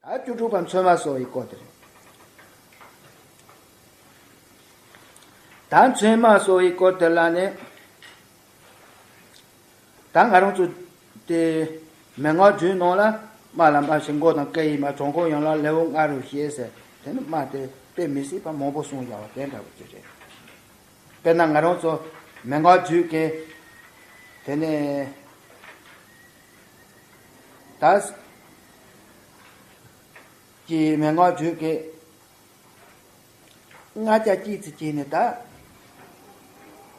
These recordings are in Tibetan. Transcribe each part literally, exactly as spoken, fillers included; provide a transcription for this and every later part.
ད་བཅུ་དྲུག་པ་མཚོན་མ་གསོ་བའི་སྐོར་དེ་རེད། ད་མཚོན་མ་གསོ་བའི་སྐོར་དེ་ལ་ནི། ད་ང་རང་ཚོ་དེ་མན་ངག་རྒྱུན་ནང་ལ་དམར་ལ་དམར་ཞིང་མགོ་དང་སྐེ་ཡི་དམར། བྲང་ཁོག་ཡན་ལག་ལེའུ་ལྔ་རུ་བཤད་ཟེར། དེ་ནི་དམར་དེ་དཔེ་མི་སྲིད་པ་མང་པོ་གསུངས་ཡོད་པ་དེ་འདྲ་བོ་ཅིག་རེད། དཔེར་ན་ང་རང་ཚོ་མན་ངག་རྒྱུན་གྱི་དེ་ནི་ད་ཀྱི་མན་ངག་རྒྱུན་གྱི་ལྔ་ཆ་གཅིག་ཙམ་བྱས་ནས། ད་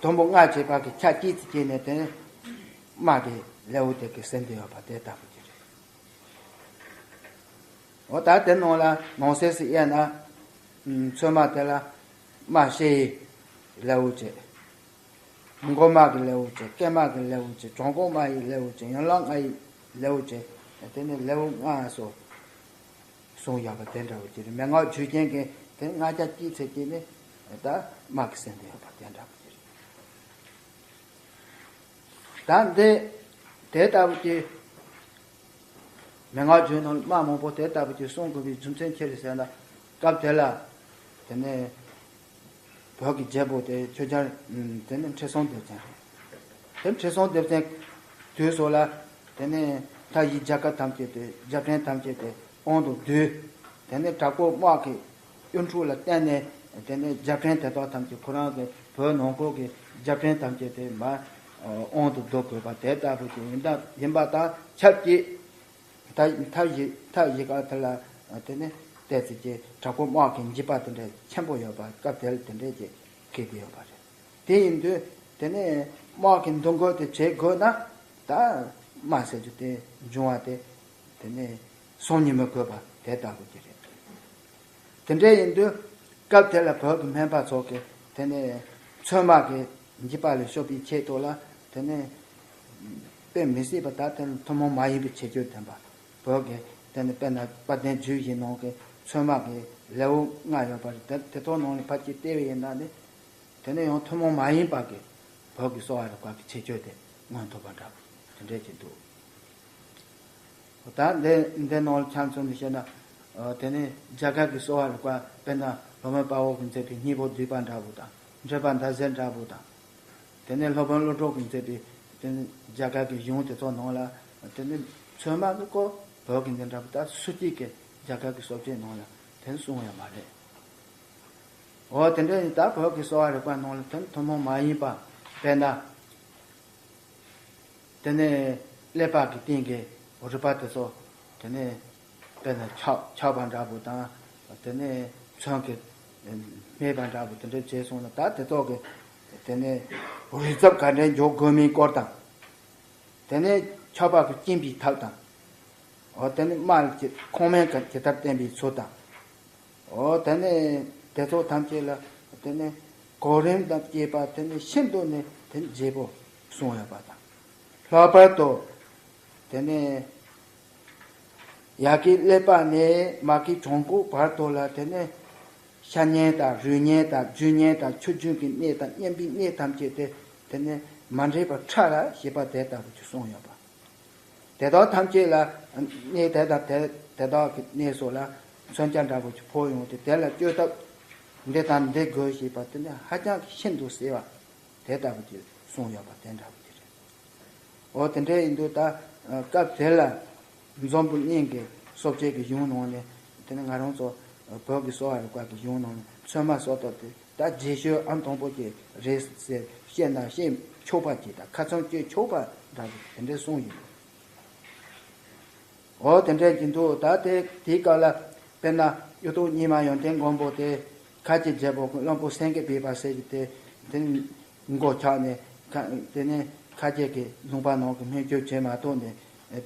དུམ་བུ་ལྔ་བྱས་པ་གི་ཆ་གཅིག་ཙམ་བྱས་ནས་དེ་དམར་གྱི་ལེའུ་དེ་གི་ཟིན་བསྡད་ཡོད་པ་དེ་ལྟ་བུ་ཅིག་རེད། འོ་ད་དེ་ནང་ལ་ནང་གསེས་སུ་དབྱེ་ན། ཨུམ། མཚོན་མ་དེ་ལ་དམར་ཕྱེ་ཡི་ལེའུ་བྱས། མགོ་དམར་གྱི་ལེའུ་བྱས། སྐེ་དམར་གྱི་ལེའུ་བྱས། བྲང་ཁོག་དམར་ཡི་ལེའུ་བྱས། ཡན་ལག་ལྔ་ཡི་ལེའུ་བྱས། དེ་ནས་ལེའུ་ལྔ་སོགས་གསུངས་ཡོད་པ་དེ་འདྲ་བོ་ཅིག་རེད། མན་ངག་རྒྱུན་ཅན་གྱི་དེ་ལྔ་ཆ་གཅིག་ཙམ་བྱས་ནས་ད་དམར་གྱི་ཟིན་བསྡད་ཡོད་པ་དེ་འདྲ་བོ་ཅིག་རེད། ད་འདི་དེ་ལྟ་བུ་ཅིག་མན་ངག་རྒྱུན་ནང་དམར་མང་པོ་དེ་ལྟ་བུ་ཅིག་གསུང་དགོས་པའི་རྒྱུ་མཚན་ཅི་རེད་ཟེར་ན། སྐབས་དེ་ལ་དེ་ནས་བོད་ཀྱི་རྒྱལ་པོ་དེ་ཆོས་རྒྱལ། ཨུམ། དེ་ནས་ཁྲི་སྲོང་ལྡེ་བཙན་རེད། དེ་ཁྲི་སྲོང་ལྡེ་བཙན་དུས་སུ་ལ་དེ་ནས་མཐའ་བཞིའི་རྒྱལ་ཁབ་ཐམས་ཅད་དེ། རྒྱལ་ཕྲན་ཐམས་ཅད་དེ་དབང་དུ་བསྡུས། དེ་ནས་དྲག་པོ་དམག་གི་གཡོ་འཕྲུལ་ལ་བརྟེན་ནས། དེ་ནས་རྒྱལ་ཕྲན་དེ་དག་ཐམས་ཅད། ཁོ་རང་གི་བོད་ནང་ཁུལ་གྱི་རྒྱལ་ཕྲན་ཐམས་ཅད་དེ་མར་དབང་དུ་བསྡུ་དགོས་པ་དེ་ལྟ་བུ་ཅིག་ཡིན་ད། ཡིན་པ་དང་ཆབས་ཅིག་ད་མཐའ་བཞི། མཐའ་བཞི་ཀ་དེ་ལ་དེ་ནས་ཏོག་ཙམ་ཅིག་དྲག་པོ་དམག་གི་འཇིགས་པ་དེ་འདྲ་ཆེན་པོ་ཡོད་པ། སྐབས་དེ་ལ་དེ་འདྲ་ཅིག་སྐྱེས་ཏེ་ཡོད་པ་རེད། དེ་ཡིན་དུས་དེ་ནས་དམག་གི་འདུ་འགོད་དེ་བྱེད་དགོས་ན། ད་དམར་ཟེར་རྒྱུ་དེ་འབྱུང་བ་དེ་དེ་ནས་སང་ཉིན་མོ་དགོས་པ་དེ་ལྟ་བུ་ཅིག་རེད། དེ་འདྲ་ཡིན་དུས་སྐབས་དེ་ལ་བོད་ཀྱི་སྨན་པ་ཚོ་གིས་དེ་ནས་མཚོན་མ་གི་འཇིགས་པ་ལས་སྐྱོབ་པའི་ཆེད་དུ་ལ། དེ་ནས་དཔེ་མི་སྲིད་པ། ད་དེ་ནི་ཐུན་མོང་མ་ཡིན་པའི་ཁྱད་ཆོས་ལྡན་པ། བོད་ཀྱི་དེ་ནི་དཔེར་ན་དཔལ་ལྡན་རྒྱུད་བཞིའི་ནང་གི་མཚོན་མ་གི་ལེའུ་ལྔ་ཡོད་པ་རེད། དེ་དེ་ཚོ་ནང་ནས་ཕར་ཅིག་བལྟས་པ་ཡིན་ན་ནི། དེ་ནི་ཡང་ཐུན་མོང་མ་ཡིན་པ་གི་བོད་ཀྱི་གསོ་བ་རིག་པ་གི་ཁྱད་ཆོས་དེ་མངོན་ཐུབ་པ་འདྲ་བོ་དེ་འདྲ་ཅིག་འདུག། ད་འདི་འདི་ནང་ལ་ཆ་མཚོན་ནས་བཤད་ན། ཨ། དེ་ནས་རྒྱ་གར་གྱི་གསོ་བ་རིག་པ། དཔེར་ན་སློབ་དཔོན་དཔའ་བོ་གིས་མཛད་པའི་སྙིང་པོ་བསྡུས་པ་འདྲ་བོ་དང་། འགྲེལ་པ་མདའ་གསལ་འདྲ་བོ་དང་། དེ་ནས་སློབ་དཔོན་ཀླུ་སྒྲུབ་ཀྱིས་མཛད་པའི་དེ་ནས་རྒྱ་གར་གྱི་གཞུང་དེ་ཚོ་ནང་ལ། དེ་ནས་མཚོན་མ་གི་སྐོར་བོད་ཀྱི་འདི་འདྲ་བོ་ད་སུ་གཅིག་གིས་རྒྱ་གར་གྱི་སྲོལ་འབྱེད་ནང་ལ་དེ་ནས་གསུངས་ཡོད་མ་རེད། འོ་དེ་འདྲ་ཡིན་ད་བོད་ཀྱི་གསོ་བ་རིག་པ་ནང་ལ་དེ་ནས་ཐུན་མོང་མ་ཡིན་པ། དཔེར་ན། དེ་ནས་ཀླད་པ་གི་སྟེང་གི་རུས་པ་དེ་ཚོ། དེ་ནས་དཔེར་ན་ཆག་ཆག་པ་འདྲ་བོ་དང་། དེ་ནས་མཚོན་གྱིས་སྨད་པ་འདྲ་བོ་དེ་འདྲ་བྱས་སོང་ན། ད་དེ་ཚོ་གི་དེ་ནས་རུས་ཚབ་ག་འདྲ་འཇོག་དགོས་མིན་སྐོར་དང་། དེ་ནས་ཆག་པ་གི་གཅིན་པའི་ཐབས་དང་། འོ་དེ་ནས་རྨ་ལ་ཁོང་སྨན་གྱི་ཇི་ལྟར་བསྟེན་པའི་ཚུལ་དང་། འོ་དེ་ནས་དེ་ཚོ་ཐམས་ཅད་ལ་དེ་ནས་གོ་རིམ་དང་བཅས་པ་དེ་ནས་ཤིན་ཏུ་ནས་དེ་ནས་རྒྱས་པོ་གསུངས་ཡོད་པ་དང་། ལྷག་པར་དུ་དེ་ནས་ཡ་གིའི་ཀླད་པ་ནས་མ་གིའི་བྲང་ཁོག་བར་དུ་ལ་དེ་ནས་ཤ་གཉན་དང་རུས་གཉན་དང་རྒྱུ་གཉན་དང་ཆུ་རྒྱུན་གྱི་གནས་དང་གཉན་པའི་གནས་ཐམས་ཅད་དེ་དེ་ནས་མ་འདྲེས་པར་ཕྲ་ར་ཞེས་པ་དེ་ལྟ་བུ་ཅིག་གསུངས་ཡོད་པ། དེ་དག་ཐམས་ཅད་ལ་གནས་དེ་དང་དེ་དེ་དག་གི་གནས་སོགས་ལ་མཚོན་ཆ་འདྲ་པོ་ཅིག་ཕོག་ཡོང་སྟེ། དེ་ལ་བཅོས་ཐབས་འདི་དང་འདི་དགོས་ཞེས་པ་དེ་ནི་ཧ་ཅང་གི་ཤིན་ཏུ་གསལ་བ་དེ་ལྟ་བུ་ཅིག་གསུངས་ཡོད་པ་དེ་འདྲ་པོ་ཅིག་རེད། འོ་དེ་འདྲ་ཡིན་དུས་ད་སྐབས་དེ་ལ་འཛམ་བུ་གླིང་གི་གསོ་དཔྱད་ཀྱི་གཞུང་ནང་ནས། དེ་ནི་ང་རང་ཚོ་བོད་ཀྱི་གསོ་བ་རིག་པ་གི་གཞུང་ནང་ནས་མཚོན་མ་གསོ་ཐབས་དེ་ད་རྗེས་ཤུལ་ཨང་དང་པོ་ཅིག་རེད་ཟེར་བཤད་ན་བཤད་ཆོག་པ་ཅིག་དང་། ཁ་ཚོན་གཅོད་ཆོག་པ་འདྲ་བོ་དེ་འདྲ་གསུངས་ཡོད། འོ་དེ་འདྲ་ཅིག་འདུག། ད་དེ་དེའི་སྐབས་ལ་དཔེར་ན་གཡུ་ཐོག་རྙིང་མ་ཡོན་ཏན་མགོན་པོ་དེ་ཁ་ཆེ་རྒྱལ་པོ་གི་བློན་པོ་སེང་གེ་སྦས་པ་ཟེར་གྱི་དེ། དེ་མགོ་ཆག་ནས་ཁ་དེ་ནས་ཁ་ཆེ་གི་ལུང་པ་ནང་གི་སྨན་བཅོས་བྱེད་མ་ཐུབ་ནས།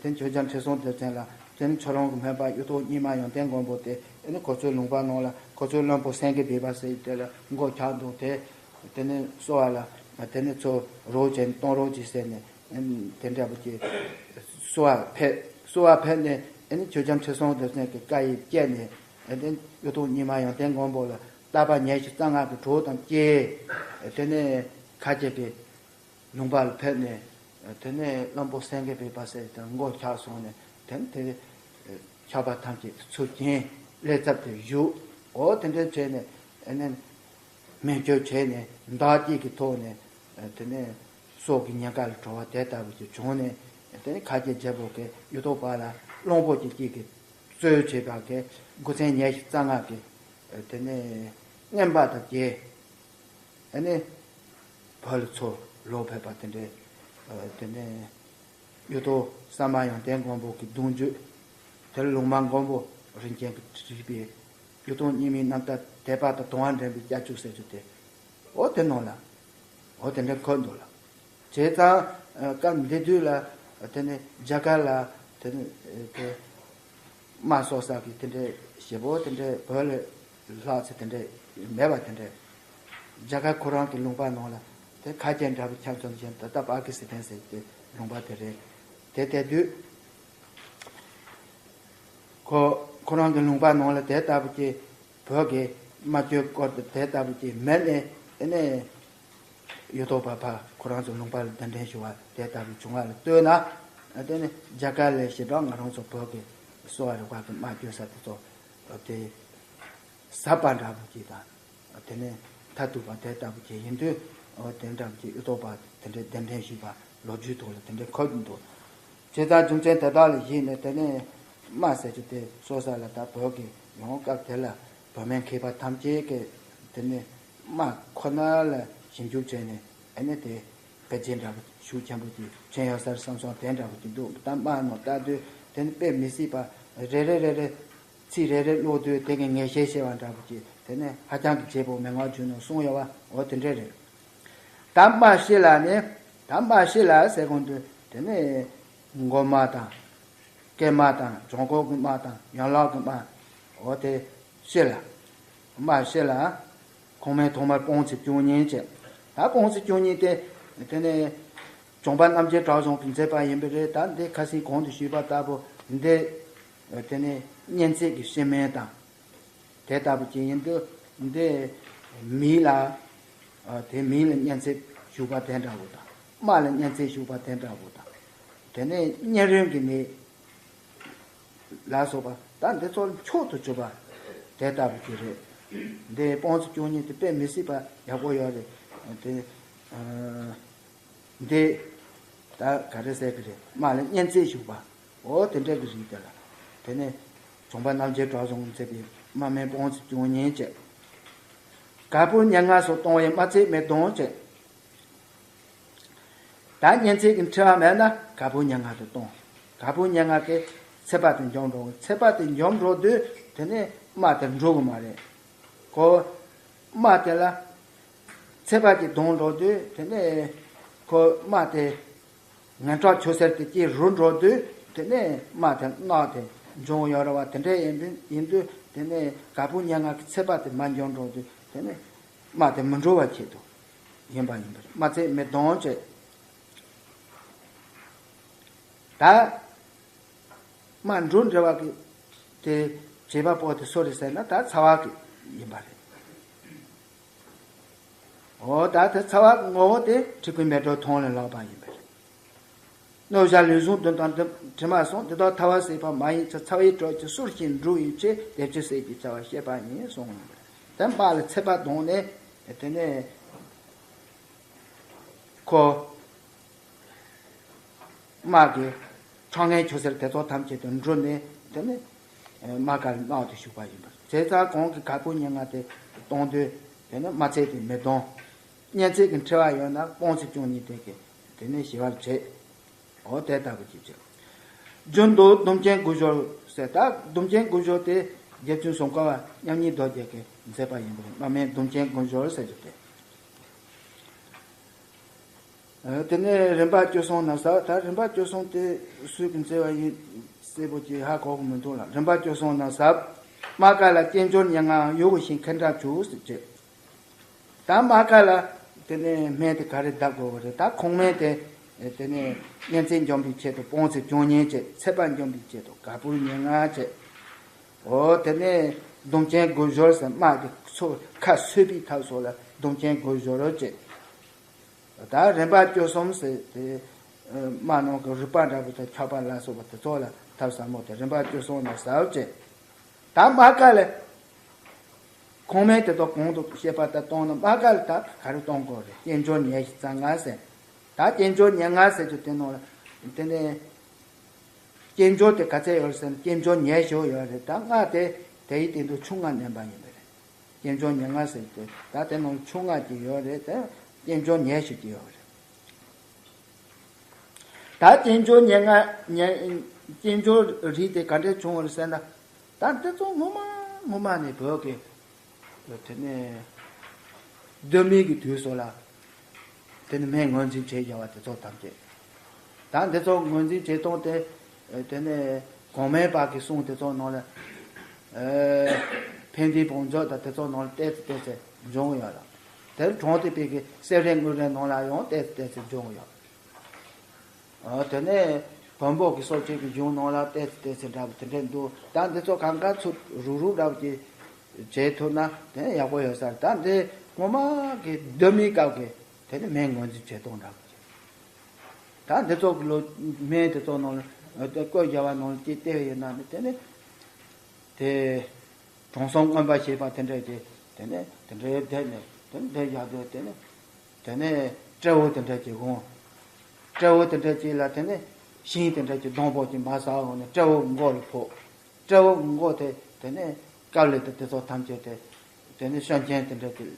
དེ་ཆོས་རྒྱལ་ཁྲི་སྲོང་ལྡེ་བཙན་ལ། དེ་ནས་ཁྱོད་རང་གི་སྨན་པ་གཡུ་ཐོག་རྙིང་མ་ཡོན་ཏན་མགོན་པོ་དེ། དེ་ནས་ཁོ་ཚོའི་ལུང་པ་ནང་ལ་ཁོ་ཚོའི་བློན་པོ་སེང་གེ་སྦས་པ་ཟེར་གྱི་དེ་ལ་མགོ་ཆག་འདུག། དེ་དེ་ནས་གསོ་བ་ལ་དེ་ནས་ཚུར་རོགས་བྱེད་གཏོང་རོགས་གྱིས་ཟེར་ནས། དེ་འདྲ་པོ་ཅིག་གསོལ་བ་ཕེབས། གསོལ་བ་ཕེབས་ནས་ཨ་ནི་ཆོས་རྒྱལ་ཁྲི་སྲོང་ལྡེ་བཙན་གྱི་བཀའ་ཡིས་བཅས་ནས། ཨ་ནི་གཡུ་ཐོག་རྙིང་མ་ཡོན་ཏན་མགོན་པོ་ལ་བསླབ་པ་ཉི་ཤུ་རྩ་ལྔ་གི་གྲོགས་དང་བཅས། དེ་ནས་ཁ་ཆེ་གི་ལུང་པ་ལ་ཕེབས་ནས། དེ་ནས་བློན་པོ་སེང་གེ་སྦས་པ་ཟེར་དེར་མགོ་ཆག་སོང་ནས། དེ་ནས་དེ་ ཆགས་པ་ཐམས་ཅད་ཚུར་བཅད། ལས་ཚབ་དེ་བཞུགས། འོ་དེ་འདྲ་བྱས་ནས་ཨ་ནི་སྨན་བཅོས་བྱས་ནས་མདའ་གཅིག་གི་ཐོག་ནས་དེ་ནས་སྲོག་གི་ཉེན་ཁ་ལས་གྲོལ་བ་དེ་ལྟ་བུ་ཅིག་བྱུང་ནས། དེ་ནས་ཁ་ཆེ་རྒྱལ་པོ་གིས་གཡུ་ཐོག་པ་ལ་གླང་པོ་ཆེ་གཅིག་གིས་གཙོས་བྱས་པ་གི་དགུ་ཚན་ཉི་ཤུ་རྩ་ལྔ་གི་དེ་ནས་རྔན་པ་དང་བཅས། ཨ་ནི་བོད་ལ་ཚུར་ལོག་ཕེབས་པ་དེ་འདྲའི། དེ་ནས་གཡུ་ཐོག་ས་མ་ཡོན་ཏན་མགོན་པོ་གི་གདུང་རྒྱུད། དེར་ལུང་མ་མགོན་པོ་རིན་ཆེན་གྱིས་བྲིས་པའི་གཡུ་ཐོག་རྙིང་མའི་རྣམ་ཐར་དད་པ་དང་དུང་བ་འདྲེན་པའི་སྐྱབས་འཇུག་ཟེར་རྒྱུ་དེ། འོ་དེ་ནང་ལ་འོ་དེ་འདྲ་འཁོད་འདུག་ལ། བྱས་ཙང་སྐབས་འདི་དུས་ལ་དེ་ནས་རྒྱ་གར་ལ་དེ་ནས་དེ་དམག་གསོག་ས་གི་དེ་འདྲའི་བྱེད་པོ་དེ་འདྲའི་བོད་ལ་ལྷག་ཚེ་དེ་འདྲའི་མེད་པ་དེ་འདྲའི། རྒྱ་གར་ཁོ་རང་གི་ལུང་པ་ནང་ལ་དེ་ཁ་ཆེ་འདྲ་བོ་ཁྱབ་ཙམ་བཞིན་ད་ལྟ་པ་ཀི་སི་ཐན་ཟེར་གྱི་ལུང་པ་དེ་རེད། དེ་དེ་དུས་ཁོ་ཁོ་རང་གི་ལུང་པ་ནང་ལ་དེ་ལྟ་བུ་ཅིག་བོད་ཀྱི་སྨྲ་བརྗོད་སྐོར་དུ་དེ་ལྟ་བུ་ཅིག་མེད་ནས། ཨེ་ནས་གཡུ་ཐོག་པ་ཕར་ཁོ་རང་ཚོ་ལུང་པ་ལ་གདན་འདྲེན་ཞུ་བ་དེ་ལྟ་བུ་བྱུང་བ་ལ་ལྟོས་ན། དེ་ནི་རྒྱ་གར་ལས་ཞེ་དྲག་ང་རང་ཚོ་བོད་ཀྱི་གསོ་བ་རིག་པ་གི་སྨྲ་བརྗོད་ས་དེ་ཚོ་དེ་ཟབ་པ་འདྲ་བོ་ཅིག་དང་། དེ་ནས་མཐར་ཐུག་པ་དེ་ལྟ་བུ་ཅིག་ཡིན་དུས། འོ་དེ་འདྲ་བོ་ཅིག་གཡུ་ཐོག་པ་དེ་འདྲའི་གདན་འདྲེན་ཞུས་པ་ལོ་རྒྱུས་ཐོག་ལ་དེ་འདྲའི་འཁོད་ཀྱི་འདུག། བྱས་ཙང་རྒྱུ་མཚན་དེ་དག་ལ་གཞིགས་ནས་དེ་ནས་དམག་ཟེར་རྒྱུ་དེ་གསོ་ས་ལ་ད་བོད་ཀྱི་ཡང་སྐབས་དེ་ལ་བོད་སྨན་མཁས་པ་ཐམས་ཅད་ཀྱིས་དེ་ནས་དམག་ཁོ་ན་ལ་ཞིབ་འཇུག་བྱས་ནས། ཨེ་ནས་དེ་དཔེ་ཆ་འདྲ་བོ་ཤུགས་ཆེན་པོ་ཅིག་མཁྱེན་ཡོད་ས་རེད་བསམ་སོང་། དེ་འདྲ་བོ་ཅིག་འདུག། ད་དམག་ནང་ལྟ་དུས་དེ་ནས་དཔེ་མི་སྲིད་པ་རེ་རེ་རེ་རེ་ཚིག་རེ་རེ་ཀློག་དུས་དེ་གི་ངེས་ཤེས་ཤེས་པ་འདྲ་བོ་ཅིག། དེ་ནས་ཧ་ཅང་གི་བརྗེ་པོ་མན་ངག་རྒྱུད་ནང་གསུངས་ཡོད་པ། འོ་དེ་འདྲ་རེད། ད་དམག་ཤི་ལ་ནི། ད་དམག་ཤི་ལ་ཟེར་གོང་དུ་དེ་ནས་མགོ་དམག་དང་། སྐེད་དམག་དང་། བྱང་ཁོག་གི་དམག་དང་། ཡན་ལག་གི་དམག། འོ་དེ་ཤི་ལ། དམག་ཤི་ལ། ཁོང་མའི་ཐོག་མར་དཔུང་ཚིགས་བཅུ་གཉིས་བྱས། ད་དཔུང་ཚིགས་བཅུ་གཉིས་དེ་དེ་ནས་ལྗོན་པ་རྣམ་རྒྱལ་གྲགས་བཟང་གིས་མཛད་པ་ཡིན་པ་རེད། ད་འདི་ཁ་སང་གོང་དུ་ཞུས་པ་ལྟ་བུ་འདི་དེ་ནས་གཉན་ཚད་ཀྱི་ཤི་སྨན་དང་། དེ་ལྟ་བུ་ཅིག་ཡིན་དུས་འདི་མི་ལ། དེ་མི་ལ་གཉན་ཚད་ཞུགས་པ་དེ་འདྲ་བོ་དང་། དམག་ལ་གཉན་ཚད་ཞུགས་པ་དེ་འདྲ་བོ་དང་། དེ་ནས་གཉན་རིམས་ཀྱི་ནད་ལ་སོགས་པ། ད་འདི་ཚོ་མཆོག་ཏུ་གྱུར་པ་དེ་ལྟ་བུ་ཅིག་རེད། འདི་དཔུང་ཚིགས་བཅུ་གཉིས་དེ་དཔེ་མི་སྲིད་པ་ཡག་པོ་ཡོད་རེད། དེ་འདི་ད་ག་རེ་ཟེར་གི་རེད། དམག་ལ་གཉན་ཚད་ཞུགས་པ། འོ་དེ་འདྲ་གི་རིགས་དེ་ལ། དེ་ནས་ལྗོན་པ་རྣམ་རྒྱལ་གྲགས་བཟང་གིས་མཛད་པའི་དམག་སྨན་དཔུང་ཚིགས་བཅུ་གཉིས་བྱས། ག་བུར་སྙན་ངག་སོགས་གཏོང་བས་དམག་ཚད་མི་གཏོང་བྱས། ད་གཉན་ཚད་ཀྱི་འཁྲི་བ་མེད་ན་ག་བུར་སྙན་ངག་དེ་གཏོང་། ག་བུར་སྙན་ངག་གིས་ཚད་པ་དེ་འཇོམས་འགྲོ། ཚད་པ་དེ་འཇོམས་འགྲོ་དུས་དེ་ནས་དམག་དེ་འགྲོ་གི་མ་རེད། ཁོ་དམག་དེ་ལ་ཚད་པ་ཅིག་གཏོང་འགྲོ་དུས་དེ་ནས་ཁོ་དམག་དེ་ངན་སྐྲག་ཆུ་སེར་དེ་སྐྱེ་རུ་འགྲོ་དུས་དེ་ནས་དམག་དེ་རྣག་དེ་འབྱུང་ཡོད་རེད་བ། དེ་འདྲ་ཡིན་དུས་ཡིན་དུས་དེ་ནས་ག་བུར་སྙན་ངག་གིས་ཚད་པ་དེ་མ་འཇོམས་འགྲོ་དུས་དེ་ནས་དམག་དེ་མི་འགྲོ་བ་ཆེད་དུ་ཡིན་པ་ཡིན་པ་རེད། དམག་ཚད་མི་གཏོང་བྱས། ད་དམག་འགྲོ་འདྲ་བ་གི་དེ་བྱེད་པ་པོ་དེ་སུ་རེད་ཟེར་ན་ད་ཚ་བ་གི་ཡིན་པ་རེད། འོ་ད་དེ་ཚ་བ་ངོ་བོ་དེ་དྲེག་པའི་མེ་སྒྲོན་ཐོང་ལས་ལོག་པ་ཡིན་པ་རེད། རྣོ་བཞག་ལུས་ཟུངས་བདུན་དང་དྲི་མ་གསུམ། འདི་དག་ཐ་བ་ཟད་པ་མ་ཡིན་ཕྱིར། ཚ་བའི་དྲོད་ཀྱིས་གསོར་ཞིང་འགྲུབ་པའི་ཕྱིར། དེ་ཕྱིར་ཟད་ཀྱི་ཚ་བ་བཤད་པ་ཡིན་གསུངས་ཡོད་པ་རེད། དེ་དམག་ལ་ཚད་པ་གཏོང་ནས་དེ་ནས་ཁོ་དམག་གི་ཁྲག་ངན་ཆུ་སེར་དེ་ཚོ་ཐམས་ཅད་དུ་འགྲུབ་ནས་དེ་ནས་དམག་སྒར་ནང་དུ་ཞུགས་པ་ཡིན་པ་རེད། བྱས་ཙང་གོང་གི་ག་བུར་སྙན་ངག་དེ་གཏོང་དུས་དེ་ནས་དམག་ཚད་དེ་མི་གཏོང་། གཉན་ཚད་ཀྱི་འཁྲི་བ་ཡོད་ན་དཔུང་ཚིགས་བཅུ་གཉིས་དེ་གིས་དེ་ནས་ཞི་བར་བྱེད། འོ་དེ་ལྟ་བུ་ཅིག་བྱེད། རྒྱུན་དུ་ཟླུམ་ཅན་དགུ་སྦྱོར་ཟེར། ད་ཟླུམ་ཅན་དགུ་སྦྱོར་དེ་རྗེ་བཙུན་ཙོང་ཁ་པ་མཉམ་ཉིད་རྡོ་རྗེ་གིས་མཛད་པ་ཡིན་པ་རེད། དམག་སྨན་ཟླུམ་ཅན་དགུ་སྦྱོར་ཟེར་རྒྱུ་དེ། ཨ། དེ་ནས་རིམ་པ་བཅུ་གསུམ་ན་ཟབ། ད་རིམ་པ་བཅུ་གསུམ་དེ་སུས་ཀྱིས་མཛད་པ་ཡིན་གསལ་པོ་ཅིག་ཧ་གོ་གི་མི་འདུག་ལ། རིམ་པ་བཅུ་གསུམ་ན་ཟབ། དམག་སྒར་ལ་སྐྱེས་སྦྱོར་སྙན་ངག་ཡོད་བཞིན་ཁེར་འཁྲབ་བྱུག་ཟེར་བྱས། ད་དམག་སྒར་ལ་དེ་ནས་སྨན་དེ་ག་རེ་བརྡབ་དགོས་པ་རེད། ད་ཁོང་སྨན་དེ་དེ་ནས་གཉན་ཚད་འཇོམས་པའི་ཆེད་དུ་དཔུང་ཚིགས་བཅུ་གཉིས་བྱས། ཚད་པ་འཇོམས་པའི་ཆེད་དུ་ག་བུར་སྙན་ངག་བྱས། འོ་དེ་ནས་ཟླུམ་ཅན་དགུ་སྦྱོར་ཟེར། དམག་གི་ཚོ་ཁ་གསོ་བའི་ཐབས་སོགས་ལ་ཟླུམ་ཅན་དགུ་སྦྱོར་བྱས། ད་རིམ་པ་བཅུ་གསུམ་ཟེར་དེ་དམག་ནང་གི་རིག་པ་འདྲ་པོ་དང་ཆགས་པ་ལ་སོགས་པ་དེ་ཚོ་ལ་ ཐབས་ཟབ་མོ་དེ་རིམ་པ་བཅུ་གསུམ་ནས་ཟབ་བྱས། ད་མ་ཀ་ལས། གོང་མའི་དེ་དག་གོང་དུ་བཤད་པ་ལྟར་གཏོང་ན་མ་ཀ་ལས་ད་ག་རེ་གཏོང་དགོས་རེད། དཀྱིལ་འཁྱོར་ཉེར་བཞི་རྩ་ལྔ་ཟེར། ད་དཀྱིལ་འཁྱོར་ཉེར་ལྔ་ཟེར་རྒྱུ་དེ་ནང་ལ། དེ་ནས། དཀྱིལ་འཁྱོར་དེ་ག་ཚད་ཡོད་རེད་ཟེར་ན་དཀྱིལ་འཁྱོར་ཉེར་བཞི་ཡོད་རེད། ད་ལྔ་དེ་དེའི་སྟེང་དུ་ཆུ་ལྔ་བསྣན་པ་ཡིན་པ་རེད། དཀྱིལ་འཁྱོར་ཉེར་ལྔ་ཟེར་དུས་ད་དེ་ནང་ཆུ་ལྔ་ཅིག་ཡོད་རེད། དེ་དཀྱིལ་འཁྱོར་ཉེར་བཞི་ཅིག་ཡོད་རེད། ད་དཀྱིལ་འཁྱོར་ཉེར་ལྔ་ཉེར། དཀྱིལ་འཁྱོར་རིགས་དེ་ག་འདྲས་བྱུང་བ་རེད་ཟེར་ན། ད་འདི་ཚོ་སྔོན་མ་སྔོན་མ་ནས་བོད་ཀྱི་དེ་ནས་གདོད་མའི་གི་དུས་སུ་ལ། དེ་ནི་སྨན་ངོས་འཛིན་བྱེད་བྱ་བ་དེ་ཚོ་ཐམས་ཅད། ད་འདི་ཚོ་ངོས་འཛིན་བྱེད་སྟངས་དེ། དེ་ནས་གོང་མའི་བར་གྱི་གསུང་དེ་ཚོ་ནང་ལ། ཨེ། ཕན་བདེའི་བང་མཛོད་དང་དེ་ཚོ་ནང་ལ་ཏོག་ཙམ་ཏོག་ཙམ་འབྱུང་ཡོད་ལ། དེར་གྲངས་ཐེག་པའི་གི་སེ་ར་དངུལ་རས་ནང་ལ་ཡང་ཏོག་ཙམ་ཏོག་ཙམ་འབྱུང་ཡོད། ཨ། དེ་ནས་བོན་པོ་གི་སྲོལ་འབྱེད་ཀྱི་གཞུང་ནང་ལ་ཏོག་ཙམ་ཏོག་ཙམ་འདྲ་པོ་དེ་འདྲས་འདུག་ད་འདི་ཚོ་གང་ག་ཚུར་རུག་རུག་འདྲ་པོ་ཅིག་བྱེད་ཐུབ་ན་དེ་ནས་ཡག་པོ་ཡོད་ས་རེད། ད་འདི་སྔོན་མ་གི་གདོད་མའི་སྐབས་ཀྱི་དེ་ནི་སྨན་ངོས་འཛིན་བྱེད་སྟངས་འདྲ་པོ་ཅིག་ད་འདི་ཚོ་གི་ལོ་སྨན་དེ་ཚོ་ནང་ལ་བཀོད་བྱ་བ་ནང་ལ་ཅིག་བལྟས་པ་ཡིན་ན་ནི་དེ་ནི་དེ། དྲང་སྲོང་མངོན་པར་ཤེས་པ་དེ་འདྲ་གྱིས་དེ་ནས་དེ་འདྲའི་བསྡད་ནས་དེ་ནས་བསྡད་ཡག་དུས་དེ་ནས་དེ་ནས་སྤྲེའུ་དེ་འདྲ་གྱིས་འོང་། སྤྲེའུ་དེ་འདྲ་གྱིས་ལ་དེ་ནས་ཤིང་དེ་འདྲ་གྱིས་སྡོང་པོ་གྱིས་མར་ཟགས་འོང་ནས་སྤྲེའུ་མགོ་ལ་ཕོག་སྤྲེའུ་མགོ་དེ་དེ་ནས་དཀའ་ལས་དེ་དེ་ཚོ་ཐམས་ཅད་དེ་དེ་ནས་ཤོན་ཆེན་དེ་འདྲ་གྱིས་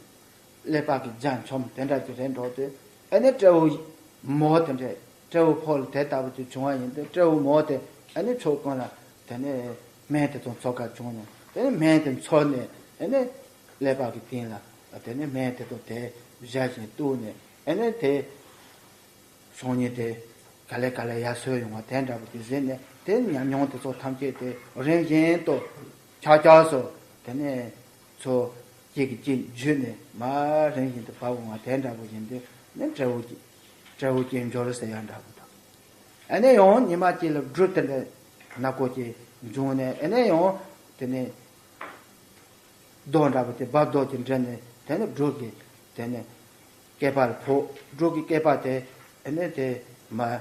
ཀླད་པ་གི་རྒྱ་མཆོམ་དེ་འདྲ་གྱིས་རེད་འགྲོ་དུས། ཨ་ནི་སྤྲེའུ་མོ་དེ་འདྲས་སྤྲེའུ་ཕོ་ལ་དེ་ལྟ་བུ་ཅིག་བྱུང་བ་ཡིན་ཏེ། སྤྲེའུ་མོ་དེ་ཨ་ནི་ཕྱོགས་ཀུན་ལ་དེ་ནས་སྨན་དེ་ཚོ་འཚོ་ག་བྱུང་ནས། དེ་ནས་སྨན་དེ་འཚོ་ནས་ཨ་ནི་ཀླད་པ་གི་སྟེང་ལ་དེ་ནས་སྨན་དེ་ཚོ་དེ་བཞག་བཞིན་གཏུགས་ནས། ཨ་ནི་དེ་སང་ཉིན་དེ་ག་ལེ་ག་ལེ་ཡར་སོས་ཡོང་བ་དེ་འདྲ་པོ་ཅིག་གཟིགས་ནས། དེ་ཉམས་མྱོང་དེ་ཚོ་ཐམས་ཅད་དེ་རིམ་བཞིན་དུ་ཆགས་ཆགས་སུ་དེ་ནས་ཚོ་གཅིག་གིས་གཅིག་བརྒྱུད་ནས་མར་རིམ་བཞིན་དུ་བབས་འོང་བ་དེ་འདྲ་པོ་ཡིན་དུས་ནི་སྤྲེའུ་གཅིག་སྤྲེའུ་དཀྱིལ་འཁྱོར་ཟེར་ཡག་འདྲ་པོ་དང་། ཨ་ནི་ཡང་ཉི་མ་གཅིག་ལ་སྦྲུལ་དེ་འདྲ་ནག་པོ་ཅིག་བྱུང་ནས། ཨ་ནི་ཡང་དེ་ནས་རྡོ་འདྲ་པོ་དེ་རྦབ་རྡོ་ཅིག་འདྲེན་ནས་དེ་ནས་སྦྲུལ་གྱི་དེ་ནས་སྐེད་པ་ལ་ཕོག་སྦྲུལ་གྱི་སྐེད་པ་དེ་ཨ་ནི་དེ་མར་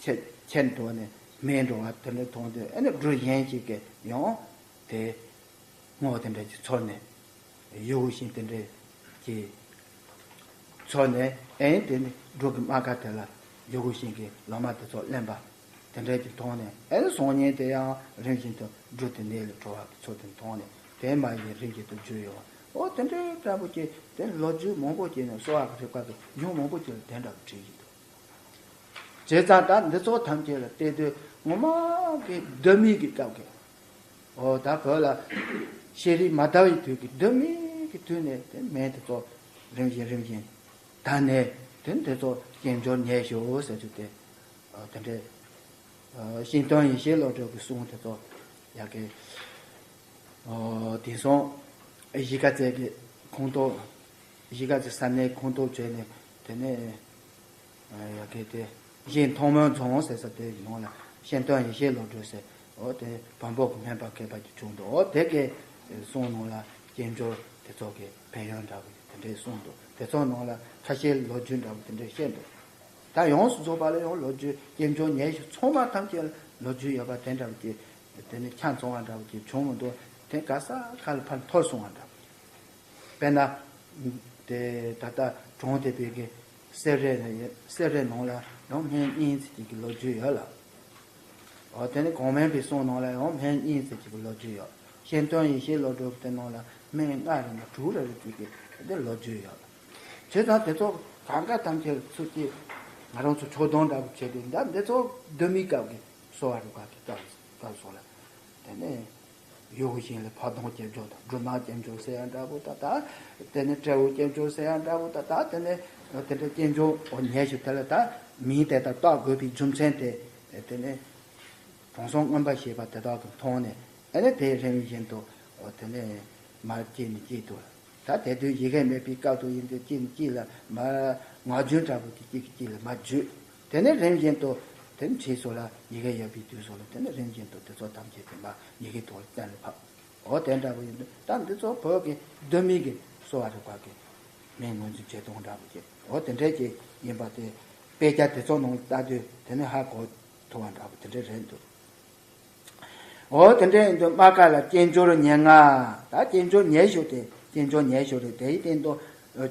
ཆད་ཆད་འགྲོ་ནས་མེ་འགྲོ་བ་དེ་འདྲ་མཐོང་དུས། ཨ་ནི་སྦྲུལ་གཞན་ཞིག་གིས་ཡང་དེ་སྔོ་དེ་འདྲ་ཅིག་ཚོར་ནས། ཡུ་གུ་ཤིང་དེ་འདྲ་ཅིག་ཚོར་ནས། ཨེ། དེ་ནི་སྦྲུལ་གྱི་རྨ་ཁ་དེ་ལ་ཡུ་གུ་ཤིང་གི་ལོ་མ་དེ་ཚོ་ལེན་པ་དེ་འདྲ་ཅིག་མཐོང་ནས། ཨེ། སང་ཉིན་དེ་ཡང་རིམ་བཞིན་དུ་སྦྲུལ་དེ་ནད་ལས་གྲོལ་བ་གི་ཚུལ་དེ་མཐོང་ནས། དེ་མ་ཡིན་རིམ་བཞིན་དུ་བརྗོད་ཡོད། འོ་དེ་འདྲའི་འདྲ་པོ་ཅིག་དེ་ལོ་རྒྱུས་མང་པོ་ཅིག་ནས་གསོ་བ་གི་རིག་པ་གི་གཞུང་མང་པོ་ཅིག་ལ་དེ་འདྲ་བྲིས་ཡོད་འདུག་བྱས་ཙང་ད་འདི་ཚོ་ཐམས་ཅད་ལ་བལྟས་དུས་སྔོན་མ་གི་གདོད་མའི་གི་སྐབས་ཀྱི། འོ་ད་བོད་ལ་ཤེས་རིག་མ་དར་བའི་དུས་ཀྱི་གདོད་མའི་གི་དུས་ནས་དེ་སྨན་དེ་ཚོ་རིམ་བཞིན་རིམ་བཞིན་དར་ནས། དེ་དེ་ཚོ་དཀྱིལ་འཁྱོར་ཉེར་བཞི་ཟེར་རྒྱུ་དེ། འོ་དེ་འདྲའི་ཨ་ཤིང་སྟོན་ཡེ་ཤེས་བློ་གྲོས་ཀྱི་གསུང་དེ་ཚོ་ཡ་གི། ཨོ། དེང་སང་གཞིས་ཀ་རྩེ་གི་ཁོངས་གཏོགས། གཞིས་ཀ་རྩེ་ས་གནས་ཁོངས་གཏོགས་བྱས་ནས། དེ་ནས་ཨ་ཡ་གི་དེ་གཞས་མཐོང་སྨོན་རྫོང་ཟེར་ས་དེ་ནང་ལ་ཤིང་སྟོན་ཡེ་ཤེས་བློ་གྲོས་ཟེར། འོ་དེ་བོན་པོ་གི་སྨན་པ་མཁས་པ་ཅིག་བྱུང་འདུག་འོ་དེ་གི་གསུང་ནང་ལ་དཀྱིལ་འཁྱོར་དེ་ཚོ་གི་ཕན་ཡོན་འདྲ་བོ་དེ་འདྲའི་གསུངས་འདུག་དེ་ཚོ་ནང་ལ་ཁ་ཤས་ལོ་རྒྱུས་འདྲ་བོ་དེ་འདྲའི་བཤད་འདུག་ད་ཡོངས་སུ་རྫོགས་པ་ལ་ཡང་ལོ་རྒྱུས། དཀྱིལ་འཁྱོར་ཉེར་བཞི་ཚང་མ་ཐམས་ཅད་ལ་ལོ་རྒྱུས་ཡོད་པ་དེ་འདྲ་བོ་ཅིག་དེ་ནི་ཆ་ཚང་བ་འདྲ་བོ་ཅིག་བྱུང་མི་འདུག་དེ་ག་ས་ག་ལ་ཕར་འཐོར་སོང་བ་འདྲ་བོ་ཅིག་དཔེར་ན། དེ་ད་ལྟ་གྲོང་སྡེ་བོད་ཀྱི་སེ་ར་ནང་ཡོད། སེ་ར་ནང་ལ་ཡང་སྨན་གཉིས་ཙམ་ཅིག་གི་ལོ་རྒྱུས་ཡོད་ལ། འོ་དེ་ནི་གོང་མའི་བའི་གསུང་ནང་ལ་ཡང་སྨན་གཉིས་ཙམ་ཅིག་གི་ལོ་རྒྱུས་ཡོད། ཤིང་སྟོན་ཡེ་ཤེས་བློ་གྲོས་དེ་ནང་ལ་སྨན་ལྔ་རེ་ན་དྲུག་རེ་རེ་ཅིག་གི་དེ་ལོ་རྒྱུས་ཡོད། བྱས་ཙང་དེ་ཚོ་གང་ག་ཐམས་ཅད་ཚུར་ཅིག་ང་རང་ཚོ་ཕྱོགས་སྡོམ་འདྲ་བོ་བྱས་ཏེ། ད་འདི་ཚོ་གདོད་མའི་སྐབས་ཀྱི་གསོ་བ་རིག་པ་གི་སྐབས་སྐབས་སོགས་ལ། དེ་ནས་ཡུ་གུ་ཤིང་ལ་ཕག་གདོང་སྐྱེ་འཇོག་དང་སྦྲུལ་ནག་སྐྱེ་འཇོག་ཟེར་ཡག་འདྲ་བོ་ད་ལྟ། དེ་ནས་སྤྲེའུ་སྐྱེ་འཇོག་ཟེར་ཡག་འདྲ་བོ་ད་ལྟ། དེ་ནས་དེ་འདྲ་སྐྱེ་འཇོག་འོ་ཉེར་བཞི་དེ་ལ་ད་མིང་དེ་ལྟར་བཏགས་དགོས་པའི་རྒྱུ་མཚན་དེ། དེ་ནས་དྲང་སྲོང་མངོན་པར་ཤེས་པ་དེ་དག་གིས་མཐོང་ནས། ཨ་ནི་དེ་རིམ་བཞིན་དུ་འོ་དེ་ནས་མར་གཅིག་ནས་གཅིག་ཏུ། ད་དེ་དུས་ཡི་གེ་མེད་པའི་སྐབས་དུ་ཡིན་དུས་གཅིག་ནས་གཅིག་ལ་མར་ངག་རྒྱུན་འདྲ་བོ་གཅིག་གིས་གཅིག་ལ་མར་བརྒྱུད། དེ་ནས་རིམ་བཞིན་དུ་དེ་ནས་ཕྱིས་སུ་ལ་ཡི་གེ་ཡོད་པའི་དུས་སུ་ལ་དེ་ནས་རིམ་བཞིན་དུ་དེ་ཚོ་ཐམས་ཅད་དེ་མར་ཡི་གེ་ཐོག་ལ་གཏན་ལ་ཕབ། འོ་དེ་འདྲ་བོ་ཡིན་དུས་ད་འདི་ཚོ་བོད་ཀྱི་གདོད་མའི་གི་གསོ་བ་རིག་པ་གི་སྨན་ངོས་འཛིན་བྱེད་སྟངས་འདྲ་བོ་ཅིག་འོ་དེ་འདྲ་ཅིག་ཡིན་པ་དེ། དཔེ་ཆ་དེ་ཚོ་ནང་ལྟ་དུས་དེ་ནས་ཧ་གོ་ཐུབ་པ་འདྲ་བོ་དེ་འདྲ་རེད་འདུག་འོ་དེ་འདྲ་ཡིན་དུས་མ་ཀ་ལ་སྐྱེས་སྦྱོར་ཉེར་ལྔ། ད་སྐྱེས་སྦྱོར་ཉེར་ཞུ་དེ་སྐྱེས་སྦྱོར་ཉེར་ཞུ་རེད། དེའི་སྟེང་དུ་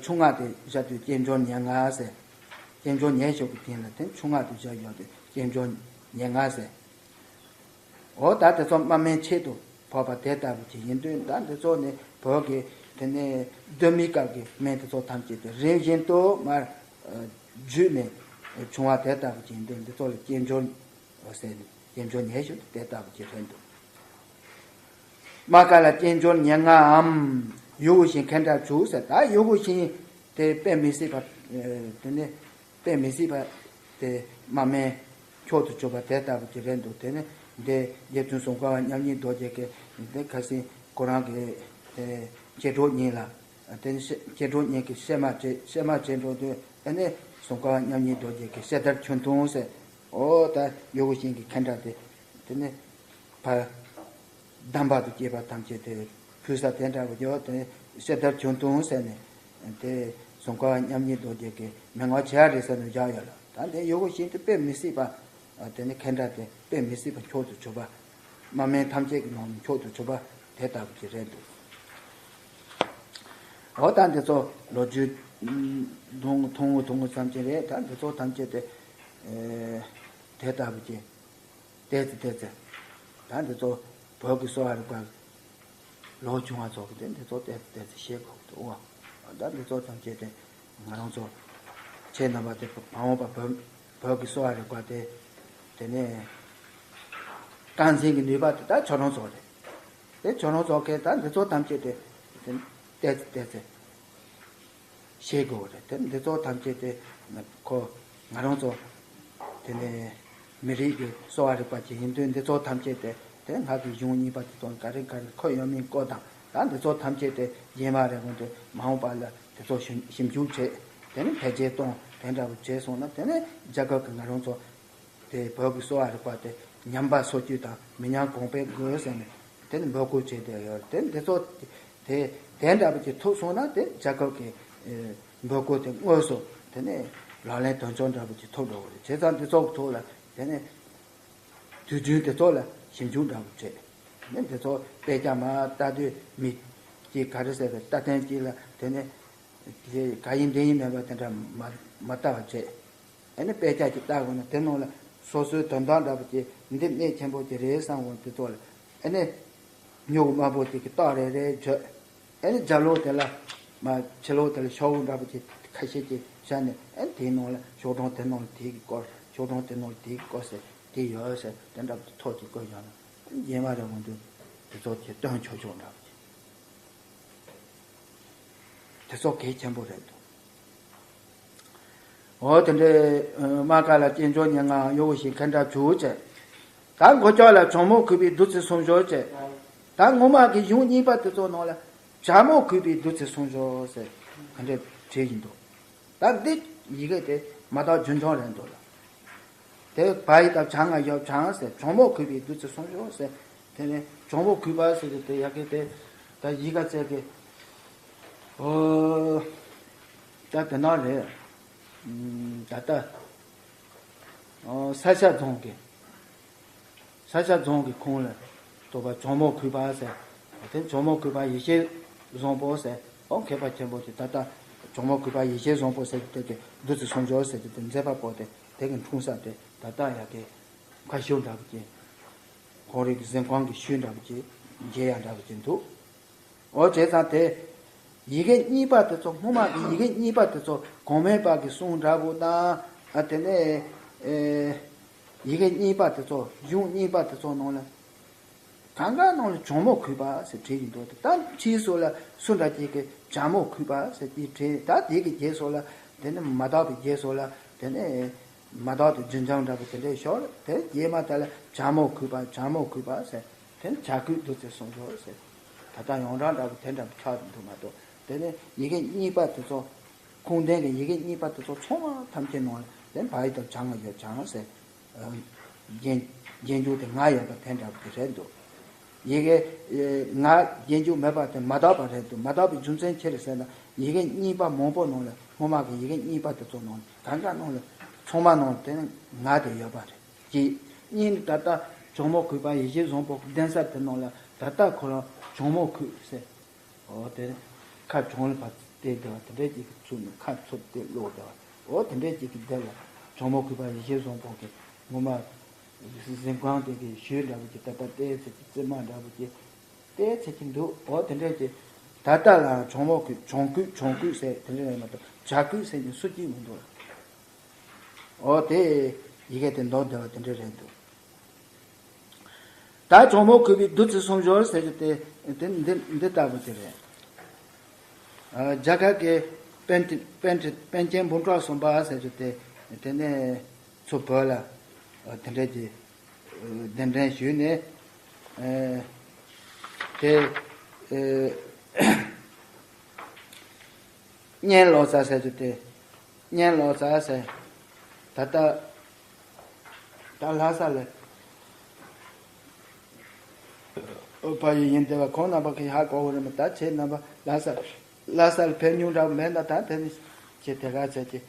ཆུང་ང་དེ་བཞག་དུས་སྐྱེས་སྦྱོར་ཉེར་ལྔ་ཟེར། སྐྱེས་སྦྱོར་ཉེར་ཞུ་གི་སྟེང་ལ་དེ་ཆུང་ང་དེ་བཞག་ཡོད་དུས་སྐྱེས་སྦྱོར་ཉེར་ལྔ་ཟེར། འོ་ད་དེ་ཚོ་མ་སྨད་ཆེད་དུ་ཕོག་པ་དེ་ལྟ་བུ་ཅིག་ཡིན་དུས། ད་འདི་ཚོ་ནི་བོད་ཀྱི་དེ་ནས་གདོད་མའི་སྐབས་ཀྱི་སྨན་དེ་ཚོ་ཐམས་ཅད་དེ་རིམ་བཞིན་དུ་མར་བརྒྱུད་ནས་བྱུང་བ་དེ་ལྟ་བུ་ཅིག་ཡིན་དུས། འདི་ཚོ་ལ་སྐྱེས་སྦྱོར་ཟེར་ནས་སྐྱེས་སྦྱོར་ཉེར་ཞུ་དེ་ལྟ་བུ་ཅིག་རེད་འདུག་མ་ཀ་ལ་སྐྱེས་སྦྱོར་ཉེར་ལྔའམ། ཡུ་གུ་ཞིང་ཁེ་འདྲ་བྱུག་ཟེར། ད་ཡུ་གུ་ཞིང་དེ་དཔེ་མི་སྲིད་པ། དེ་ནས་དཔེ་མི་སྲིད་པ་དེ་མ་སྨད་མཆོག་ཏུ་གྱུར་པ་དེ་ལྟ་བུ་ཅིག་རེད་འདུག་དེ་ནས་འདི་རྗེ་བཙུན་ཙོང་ཁ་པ་མཉམ་ཉིད་རྡོ་རྗེ་གིས་འདི་ཁ་སང་ཁོ་རང་གི་དེ་མཆེད་གྲོགས་གཉིས་ལ། དེ་ནས་མཆེད་གྲོགས་གཉིས་ཀྱིས་གཤེད་མ་བྱེད། གཤེད་མ་བྱེད་འགྲོ་དུས་ཨ་ནི་ཙོང་ཁ་པ་མཉམ་ཉིད་རྡོ་རྗེ་གིས་གཤེད་དར་ཁྱོན་མཐོང་ཟེར། འོ་ད་ཡུ་གུ་ཞིང་གི་ཁེ་འདྲ་དེ་དེ་ནས་ཕར་གདམས་པ་དང་བཅས་པ་ཐམས་ཅད་དེ་ཕུལ་ས་དེ་འདྲ་བོ་ཡོད་དེ། གཤེད་དར་ཁྱོན་མཐོང་ཟེར་ནས་དེ་ཙོང་ཁ་པ་མཉམ་ཉིད་རྡོ་རྗེ་གིས་མི་མངའ་བྱེད་ཡ་རེད་ཟེར་ནས་བཞག་ཡོད་ལ། ད་དེ་ཡུ་གུ་ཞིང་དེ་དཔེ་མི་སྲིད་པ། དེ་ནི་ཁེ་འདྲ་དེ་དཔེ་མི་སྲིད་པ་མཆོག་ཏུ་གྱུར་པ། མ་སྨད་ཐམས་ཅད་ཀྱི་ནང་ནས་མཆོག་ཏུ་གྱུར་པ་དེ་ལྟ་བུ་ཅིག་རེད་འདུག་འོ་ད་འདི་ཚོ་ལོ་རྒྱུས་མཐོང་མཐོང་ངོ་མཐོང་ངོ་ཙམ་ཅིག་རེད། ད་འདི་ཚོ་ཐམས་ཅད་དེ་དེ་ལྟ་བུ་ཅིག་བལྟས་ཚེ་བལྟས་ཚེ། ད་འདི་ཚོ་བོད་ཀྱི་གསོ་བ་རིག་པ་ལོ་ཆུང་བ་ཚོ་གི་དེ་འདི་ཚོ་བལྟས་ཚེ་བལྟས་ཚེ་ཤེས་དགོས་འདུག་ད་འདི་ཚོ་ཐམས་ཅད་དེ་ང་རང་ཚོ་ཁྱེད་རྣམ་པ་དེ་མ་འོངས་པ་བོད་བོད་ཀྱི་གསོ་བ་རིག་པ་དེ་དེ་ནས་རྐང་འཛིན་གྱི་ནུས་པ་དེ་ད་ཁྱོད་རང་ཚོ་རེད། དེ་ཁྱོད་རང་ཚོ་གིས་ད་འདི་ཚོ་ཐམས་ཅད་དེ་བལྟས་ཚེ་བལྟས་ཚེ། ཤེས་དགོས་རེད། དེ་འདི་ཚོ་ཐམས་ཅད་དེ་ཁོ་ང་རང་ཚོ་དེ་ནས་མི་རིགས་ཀྱི་གསོ་བ་རིག་པ་ཅིག་ཡིན་དུས། འདི་ཚོ་ཐམས་ཅད་དེ་དེ་ང་གི་གཞུང་གཉིས་པ་དེ་ཚོ་ག་རེ་ག་རེ་འཁོད་ཡོད་མིན་སྐོར་དང་། ད་འདི་ཚོ་ཐམས་ཅད་དེ་རྗེས་མ་རེ་གོང་དུ་མ་འོངས་པ་ལ་དེ་ཚོ་ཞིབ་ཞིབ་འཇུག་བྱས། དེ་ནས་འཕེལ་རྒྱས་གཏོང་དེ་འདྲ་བོ་བྱས་སོང་ན། དེ་ནས་རྒྱལ་ཁབ་ཀྱི་ང་རང་ཚོ་དེ་བོད་ཀྱི་གསོ་བ་རིག་པ་དེ་ཉམས་པ་སོར་ཆུད་དང་མི་ཉམས་གོང་འཕེལ་དགོས་ཟེར་ནས་དེ་ནི་འབོད་སྐུལ་བྱས་བསྡད་ཡོད། དེ་འདི་ཚོ་དེ་དེ་འདྲ་བོ་ཅིག་ཐུབ་སོང་ན། དེ་རྒྱལ་ཁབ་ཀྱི་ཨེ་འབོད་སྐུལ་དེ་དངོས་སུ་དེ་ནས་ལག་ལེན་དོན་འཁྱོལ་འདྲ་བོ་ཅིག་ཐུབ་འགྲོ་གི་རེད། བྱས་ཙང་འདི་ཚོ་གི་ཐོག་ལ་དེ་ནས་དུས་རྒྱུན་དེ་ཚོ་ལ་ཞིབ་འཇུག་འདྲ་བོ་བྱས། དེ་ནས་འདི་ཚོ་དཔེ་ཆ་མར་ལྟ་དུས་མི་གཅིག་ག་རེ་ཟེར་བའི་ལྟ་སྟངས་གཅིག་ལ་དེ་ནས་དེ་ག་ཡིན་འདི་ཡིན་མེད་པ་དེ་འདྲ་མ་མ་ལྟ་བ་བྱས། ཨ་ནི་དཔེ་ཆ་ཅིག་ལྟ་དགོས་ན་དེ་ནང་ལ་སོ་སོའི་དོན་དག་འདྲ་པོ་ཅིག་འདི་གནད་ཆེན་པོ་ཅིག་རེད་བསམ་འོང་། དེ་ཚོ་ལ་ཨ་ནི་སྨྱུ་གུ་དམར་པོ་ཅིག་གིས་རྟགས་རེ་རེ་བརྗོད། ཨ་ནི་རྒྱབ་ལོགས་དེ་ལ་མར་ཕྱི་ལོགས་དེ་ལ་ཤོག་བུ་འདྲ་པོ་ཅིག་ཁ་ཤས་ཅིག་བཞག་ནས། ཨ་ནི་དེའི་ནང་ལ་ཤོག་གྲངས་དེ་ནང་ལ་དེ་གི་སྐོར། ཤོག་གྲངས་དེ་ནང་ལ་དེ་གི་སྐོར་ཟེར་དེ་ཡོད་ཟེར་དེ་འདྲ་པོ་ཐོ་ཅིག་བཀོད་བཞག་ན། ཨ་ནི་རྗེས་མ་རེ་གོང་དུ་དེ་ཚོ་དེ་སྟོན་ཆོག་ཆོག་འདྲ་པོ་ཅིག་དེ་ཚོ་གལ་ཆེན་པོ་རེད་འདུག་འོ་དེ་འདྲའི་མ་ཀ་ལ་སྐྱེས་སྦྱོར་ཉེར་ལྔའམ་ཡུ་གུ་ཞིང་ཁེ་འདྲ་བྱུག་བྱས། ད་མགོ་ལྕོག་ལ་བྱང་སྨུག་གུས་པའི་བདུད་རྩི་སྲུང་ཞོར་བྱས། ད་སྔོན་མ་གི་གཞུང་གཉིས་པ་དེ་ཚོ་ནང་ལ་བྱང་སྨུག་གུས་པའི་བདུད་རྩི་སྲུང་ཞོར་ཟེར་ག་འདྲ་བྲིས་ཡིན་འདུག་ད་འདི་ཡི་གེ་དེ་མ་དག་རྒྱུན་འཁྱོངས་རེད་འདུག་ལ། དེ་བ་ཡི་དང་བྱང་ང་ཡོད་བྱང་ཟེར། བྱང་སྨུག་གུས་པའི་བདུད་རྩི་སྲུང་ཞོར་ཟེར། དེ་ནས་བྱང་སྨུག་གུས་པ་ཟེར་དེ་དེ་ཡ་གི་དེ་ད་ཡི་གེ་བཙལ་གི། ཨོ། ད་དེ་ན་རེད། ཨམ། ད་ལྟ་ཨོ་ས་སྐྱ་རྫོང་གི། ས་སྐྱ་རྫོང་གི་ཁོངས་ལ་གཏོགས་པ་བྱང་སྨུག་གུས་པ་ཟེར། དེ་བྱང་སྨུག་གུས་པ་ཡེ་ཤེས་བཟང་པོ་ཟེར། ཨོ་མཁས་པ་ཆེན་པོ་དེ་ད་ལྟ་བྱང་སྨུག་གུས་པ་ཡེ་ཤེས་བཟང་པོ་ཟེར་དེ་གི་བདུད་རྩི་སྲུང་ཞོར་ཟེར་དེ་དེ་མཛད་པ་པོ་དེ་དེ་གི་འཁྲུངས་ས་དེ་ད་ལྟ་ཡ་གི་མཁའ་ཤུལ་འདྲ་པོ་ཅིག་ཁོང་རང་གི་གཟིམ་ཁང་གི་ཤུལ་འདྲ་པོ་ཅིག་མཇལ་ཡ་འདྲ་པོ་ཅིག་འདུག་འོ་བྱས་ཙང་དེ་ཡི་གེ་གཉིས་པ་དེ་ཚོ་སྔོན་མ་གི་ཡི་གེ་གཉིས་པ་དེ་ཚོ་གོང་མའི་བར་གྱི་གསུང་འདྲ་པོ་དང་། ཨ་དེ་ནས་ཨེ་ཡི་གེ་གཉིས་པ་དེ་ཚོ་གཞུང་གཉིས་པ་དེ་ཚོ་ནང་ལ་གང་ག་ནང་ལ་བྱང་སྨུག་གུས་པ་ཟེར་བྲིས་ཀྱི་འདུག་ད་ཕྱིས་སུ་ལ་སུ་འདྲ་ཅིག་གིས་བྱང་སྨུག་གུས་པ་ཟེར་དེ་བྲིས། ད་དེ་གི་རྗེས་སུ་ལ་དེ་ནི་མ་དག་པའི་རྗེས་སུ་ལ་དེ་ནི། མ་དག་ཏུ་རྒྱུན་འབྱམས་འདྲ་པོ་དེ་འདྲའི་ཤོར། དེ་རྗེས་མ་དེ་ལ་བྱང་སྨུག་གུས་པ་བྱང་སྨུག་གུས་པ་ཟེར། དེ་ནི་བྱ་རྒོད་བདུད་རྩི་སྲུང་ཞོར་ཟེར། ད་ལྟ་ཡོངས་གྲགས་འདྲ་པོ་དེ་འདྲ་པོ་ཆགས་འདུག་མ་གཏོགས། དེ་ནི་ཡི་གེ་གཉིས་པ་དེ་ཚོ། ཁུངས་ལྡན་གྱི་ཡི་གེ་གཉིས་པ་དེ་ཚོ་ཚང་མ་ཐམས་ཅད་ནང་ལ་དེ་བ་ཡི་དང་བྱང་ང་ཡོད་བྱང་ཟེར། རྒྱན་རྒྱན་འཇུག་དེ་ང་ཡོད་པ་དེ་འདྲ་པོ་དེ་རེད་འདུག་ཡི་གེ་ང་རྒྱན་འཇུག་མེད་པ་དེ་མ་དག་པ་རེད་འདུག་མ་དག་པའི་རྒྱུ་མཚན་ཅི་རེད་ཟེར་ན། ཡི་གེ་གཉིས་པ་མང་པོ་ནང་ལ་སྔོན་མ་གི་ཡི་གེ་གཉིས་པ་དེ་ཚོ་ནང་ལ་གང་ག་ནང་ལ་ཚང་མ་ནང་ལ་དེ་ནི་ང་དེ་ཡོད་པ་རེད། གཅིག་གཉིས་ནི་ད་ལྟ་ ཇོ་མོ་གུས་པ་ཡེ་ཤེས་བཟང་པོ་གདན་ས་དེ་ནང་ལ་ད་ལྟ་ཁོ་རང་ཇོ་མོ་གུས་ཟེར། འོ་དེ་ཁ་གྲངས་ལ་ཕར་བལྟས་བསྡད་པ་དེ་འདྲ་ཅིག་གི་ཚུལ་ནས་ཁ་ཚུར་བལྟས་ཀློག་བསྡད་པ། འོ་དེ་འདྲ་ཅིག་གི་དེ་ལ་ཇོ་མོ་གུས་པ་ཡེ་ཤེས་བཟང་པོ་གི་ངོ་མ་གཟིམ་ཁང་དེ་གི་ཞོལ་འདྲ་པོ་ཅིག་ད་ལྟ་བལྟས་ཚེ་གི་རྩེ་མོ་འདྲ་པོ་ཅིག་བལྟས་ཚེ་གི་འདུག་འོ་དེ་འདྲ་ཅིག་ད་ལྟ་ལའང་ཇོ་མོ་གུས་ཇོ་གུས་ཇོ་གུས་ཟེར་དེ་འདྲ་རེད་མ་གཏོགས་ཇ་གུས་ཟེར་ནས་སུ་གཅིག་མི་འདུག་འོ་དེ་ཡི་གེ་དེ་འདོགས་བསྡད་པ་དེ་འདྲ་རེད་འདུག་ད་ཇོ་མོ་གུས་པའི་བདུད་རྩི་གསུམ་སྦྱོར་ཟེར་རྒྱུ་དེ་འདི་འདི་འདི་ལྟ་བུ་དེ་རེད། ཨ། རྒྱ་གར་གྱི་པཎ་ཊི་པཎ་ཊི་པཎ་ཆེན་འབུམ་ཕྲག་གསུམ་པ་ཟེར་རྒྱུ་དེ་དེ་ནས་ཚུར་བོད་ལ་ཨ་དེ་འདྲ་གྱི་ཨ་གདན་འདྲེན་ཞུས་ནས་ཨ་དེ་ཨ་གཉན་ལོ་ཙཱ་ཟེར་རྒྱུ་དེ། གཉན་ལོ་ཙཱ་ཟེར། ད་ལྟ་ད་ལྷ་ས་ལ་ཨོ་པ་ཡི་ཡིན་བསྡད་པ་ཁོང་རྣམ་པ་གིས་ཧ་གོ་གི་རེད་མ། ད་ཁྱེད་རྣམ་པ་ལྷ་ས་ལྷ་ས་ལ་ཕེབས་མྱོང་འདྲ་པོ་མེད་ན་ད་དེ་ནི་ཁྱེད་དེ་ག་ཚད་ཀྱི་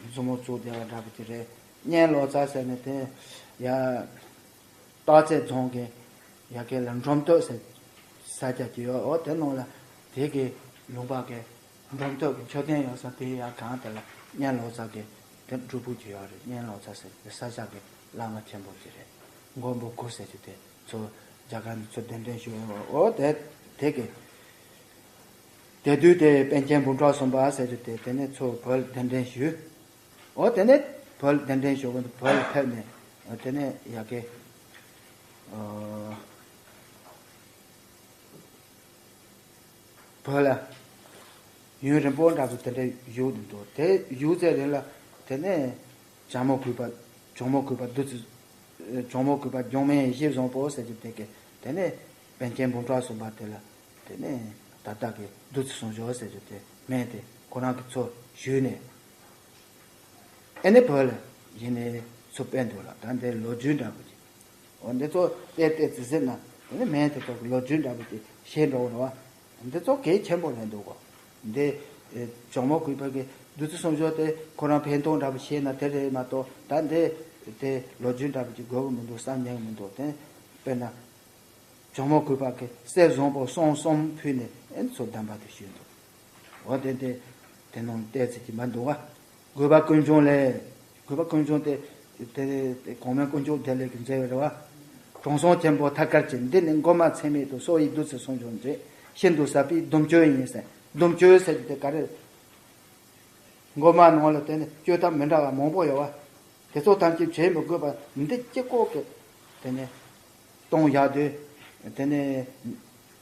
མཛུབ་མོ་བཙུགས་བསྡད་པ་འདྲ་པོ་ཅིག་རེད། གཉན་ལོ་ཙཱ་ཟེར་ནས་དེ་ཡ། སྟག་རྩེ་རྫོང་གི་ཡ་གི་ལ་འབྲོམ་སྟོད་ཟེར་ས་ཆ་ཅིག་ཡོད། འོ་དེ་ནང་ལ་དེ་གི་ལུང་པ་གི་འབྲོམ་སྟོད་ཀྱི་མཆོད་རྟེན་ཡོད་ས་དེ་ཡ་གང་དེ་ལ་གཉན་ལོ་ཙཱ་གི་དེ་སྒྲུབ་ཕུག་ཅིག་ཡོད་རེད། གཉན་ལོ་ཙཱ་ཟེར་དེ་ས་ཆ་གི་བླ་མ་ཆེན་པོ་ཅིག་རེད། མགོན་པོ་གུ་ཟེར་རྒྱུ་དེ་ཚོ་རྒྱ་གར་ནས་ཚུར་གདན་འདྲེན་ཞུས་ཡོད། འོ་དེ་དེ་གི་དེ་དུས་དེ་པཎ་ཆེན་འབུམ་ཕྲག་གསུམ་པ་ཟེར་རྒྱུ་དེ་དེ་ནས་ཚུར་བོད་གདན་འདྲེན་ཞུས། འོ་དེ་ནས་བོད་གདན་འདྲེན་ཞུ་གི་འདུག་བོད་ལ་ཕེབས་ནས་འོ་དེ་ནས་ཡ་གི་ཨོ་བོད་ལ་ཡུན་རིང་པོ་འདྲ་པོ་དེ་འདྲ་བཞུགས་འདུག་དེ་བཞུགས་ཚེ་རིང་ལ་དེ་ནས་ཇོ་མོ་གུས་པ་ཇོ་མོ་གུས་པ་བདུད་རྩི་ཇོ་མོ་གུས་པ་འབྱུང་གནས་ཡེ་ཤེས་བཟང་པོ་ཟེར་རྒྱུ་དེ་གི་དེ་ནས་པཎ་ཆེན་འབུམ་ཕྲག་གསུམ་པ་དེ་ལ། དེ་ནས་ད་ལྟ་གི་བདུད་རྩི་གསུམ་སྦྱོར་ཟེར་རྒྱུ་དེ་མིང་དེ་ཁོ་རང་གི་ཚུར་ཞུས་ནས། ཨེ་ནས་བོད་ལ་ཡིན་ནས་ཚུར་ཕེབས་འདུག་ལ། ད་འདི་ལོ་རྒྱུས་འདྲ་པོ་ཅིག་འོ་འདི་ཚོ་བལྟས་བལྟས་ཙི་ཟེར་ན་དེ་ནས་མིང་དེ་ཚོ་གི་ལོ་རྒྱུས་འདྲ་པོ་ཅིག་ཤེས་འགྲོ་གི་རེད་བ། འདི་ཚོ་གལ་ཆེན་པོ་རེད་འདུག་གོ། འདི་ཨེ་ཇོ་མོ་གུས་པ་གི་བདུད་རྩི་གསུམ་སྦྱོར་དེ་ཁོ་རང་ཕན་ཐོགས་འདྲ་པོ་ཤེས་ན་དེ་རེད་མ་གཏོགས་ད་འདི་དེ་ལོ་རྒྱུས་འདྲ་པོ་ཅིག་དགོས་གི་མི་འདུག་བསམ་ཉན་གི་མི་འདུག་དེ་དཔེར་ན། ཇོ་མོ་གུས་པ་གིས་གསེར་བཟང་པོ་སྲང་གསུམ་ཕུལ་ནས་ཨེ་ཚོ་གདམས་པ་དེ་ཞུས་འདུག་འོ་དེ་དེ་དེ་ནང་བལྟས་ཚེ་གི་མ་འདུག་བ། གུས་པ་ཀུན་འབྱུང་ལས། གུས་པ་ཀུན་འབྱུང་དེ་དེ་དེ་གོང་མའི་དཀོན་མཆོག་བདེ་ལེགས་ཀྱིས་མཛད་པ་རེད་བ། དྲང་སྲོང་ཆེན་པོ་ཐབས་དཀར་གྱིས་འདི་ནི་མགོན་མ་ཚད་མེད་དུ་གསོ་བའི་བདུད་རྩི་གསུམ་སྦྱོར་མཛོད། ཤིན་ཏུ་ཟབ་པའི་སྡོམ་གཅོད་ཡིན་ཟེར། སྡོམ་གཅོད་ཟེར་གྱི་དེ་ག་རེ། མགོན་མ་ནང་ལ་དེ་ནི་བཅོས་ཐབས་མི་འདྲ་བ་མང་པོ་ཡོད་བ། དེ་ཚོ་ཐམས་ཅད་བྱེད་མི་དགོས་པར་འདི་གཅིག་པོ་གི་དེ་ནི་གཏོང་ཡག་དུས་དེ་ནི་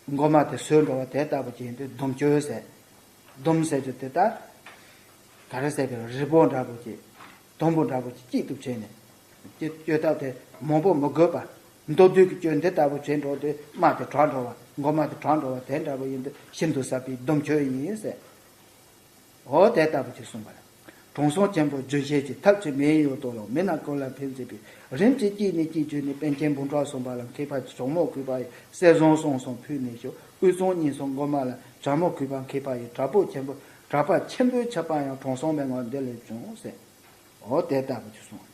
མགོན་མ་དེ་གསོས་འགྲོ་བ་དེ་ལྟ་བུ་ཅིག་ཡིན་དུས་སྡོམ་གཅོད་ཟེར། སྡོམ་ཟེར་རྒྱུ་དེ་ལྟར་ག་རེ་ཟེར་གི་རི་བོང་འདྲ་པོ་ཅིག་དུམ་བུ་འདྲ་པོ་ཅིག་གཅིག་ཏུ་བྱས་ནས་བཅོས་བཅོས་ཐབས་དེ་མང་པོ་མི་དགོས་པར་མདོར་བསྡུས་ཀྱི་བཅོས་འདི་ལྟ་བུ་བྱས་འགྲོ་དུས་རྨ་དེ་དྲག་འགྲོ་བ་མགོན་མ་དེ་དྲག་འགྲོ་བ་དེ་འདྲ་པོ་ཡིན་དུས་ཤིན་ཏུ་ཟབ་པའི་སྡོམ་གཅོད་ཡིན་ཟེར། འོ་དེ་ལྟ་བུ་ཅིག་གསུངས་པ་ལ། དྲང་སྲོང་ཆེན་པོ་རྒྱུན་ཤེས་ཀྱི་ཐབས་ཀྱི་མེ་ཡོད་དོ་ལོ། མི་རྣམས་ཀུན་ལ་ཕན་མཛད་པའི། རིམ་གྱིས་གཅིག་ནས་གཅིག་བརྒྱུད་ནས། པཎ་ཆེན་འབུམ་ཕྲག་གསུམ་པ་ལ། མཁས་པ་ཇོ་མོ་གུས་པ་ཡི། གསེར་བཟང་སྲང་གསུམ་ཕུལ་ནས་ཤོག་དབུས་གཙང་གཉན་སྲང་མགོན་མ་ལ། ཇོ་མོ་གུས་པ་མཁས་པ་ཡི། དྲག་པོ་ཆེན་པོ་དྲག་པ་ཆེན་པོའི་ཆབ་འབངས་ཡང་། དྲང་སྲོང་མན་ངག་འདི་ལས་བྱུང་ཟེར། འོ་དེ་ལྟ་བུ་ཅིག་གསུངས།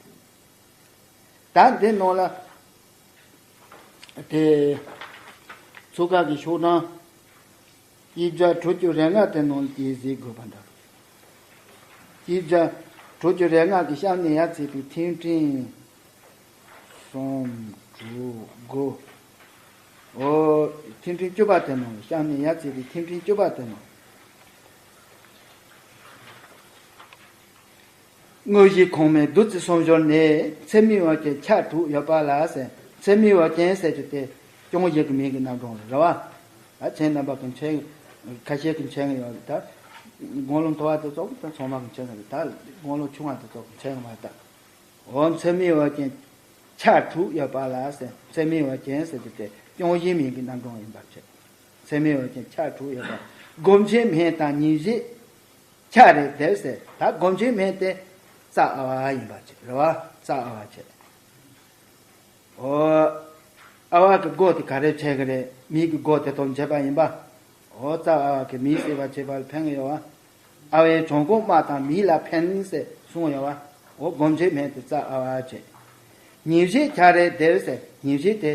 ད་འདི་ནང་ལ་དེ་ཚུགས་ཀ་གི་ཤོག་གྲངས་གཅིག་བརྒྱ་དྲུག་ཅུ་རེ་ལྔ་དེ་ནང་ལ་དེ་གཟིགས་དགོས་པ་འདྲ། གཅིག་བརྒྱ་དྲུག་ཅུ་རེ་ལྔ་གི་གཤམ་ནས་ཡར་བརྩིས་པའི་ཐིམ་ཕྲེང་གསུམ་དྲུག་དགུ། འོ་ཐིམ་ཕྲེང་བཅུ་པ་དེ་ནང་གཤམ་ནས་ཡར་བརྩིས་པའི་ཐིམ་ཕྲེང་བཅུ་པ་དེ་ནང་། དངོས་གཞི་གོང་མའི་བདུད་རྩི་གསུམ་སྦྱོར་ནི། ཚད་མའི་བར་གྱི་ཆ་དྲུག་ཡོད་པ་ལ་ཟེར། ཚད་མའི་བར་གྱི་ཟེར་རྒྱུ་དེ་སྐྱོང་བཞི་གི་མིང་གི་རྣམ་གྲངས་རེད་བ། ད་ཁྱེད་རྣམ་པ་གི་མཁྱེན། ཁ་ཤས་ཀྱི་མཁྱེན་ཡོད་རེད། ད་དགུང་ལོ་མཐོ་བ་དེ་ཚོ་ད་ཚང་མ་གི་མཁྱེན་རེད། ད་དགུང་ལོ་ཆུང་བ་དེ་ཚོ་གི་མཁྱེན་མ་རེད། ད་འོ་ཚད་མའི་བར་གྱི་ཆ་དྲུག་ཡོད་པ་ལ་ཟེར། ཚད་མའི་བར་གྱི་ཟེར་རྒྱུ་དེ་སྐྱོང་བཞིའི་མིང་གི་རྣམ་གྲངས་ཡིན་པར་བྱེད། ཚད་མའི་བར་གྱི་ཆ་དྲུག་ཡོད་པ། སྒོམ་བྱེད་སྨན་དང་ཉིན་བྱེད་ཆ་རེ་བསྡེབས་ཟེར། ད་སྒོམ་བྱེད་སྨན་དེ་རྩ་ཨ་བ་ཡིན་པར་བྱེད་རེད་བ། རྩ་ཨ་བ་བྱེད། འོ། ཨ་བ་གི་སྒོ་དེ་ག་རེ་བྱེད་གི་རེད། མིག་གི་སྒོ་དེ་དང་བྱེད་པ་ཡིན་པ། འོ་རྩ་ཨ་བ་གི་མིག་གསལ་བར་བྱེད་པ་ལ་ཕན་གི་ཡོད་བ། ཨ་བའི་བྱུང་ཁུངས་རྨ་དང་མིག་ལ་ཕན་ཟེར་གསུངས་ཡོད་བ། འོ་སྒོམ་བྱེད་སྨན་དེ་རྩ་ཨ་བ་བྱེད། ཉིན་བྱེད་ཆ་རེ་བསྡེབས་ཟེར། ཉིན་བྱེད་དེ་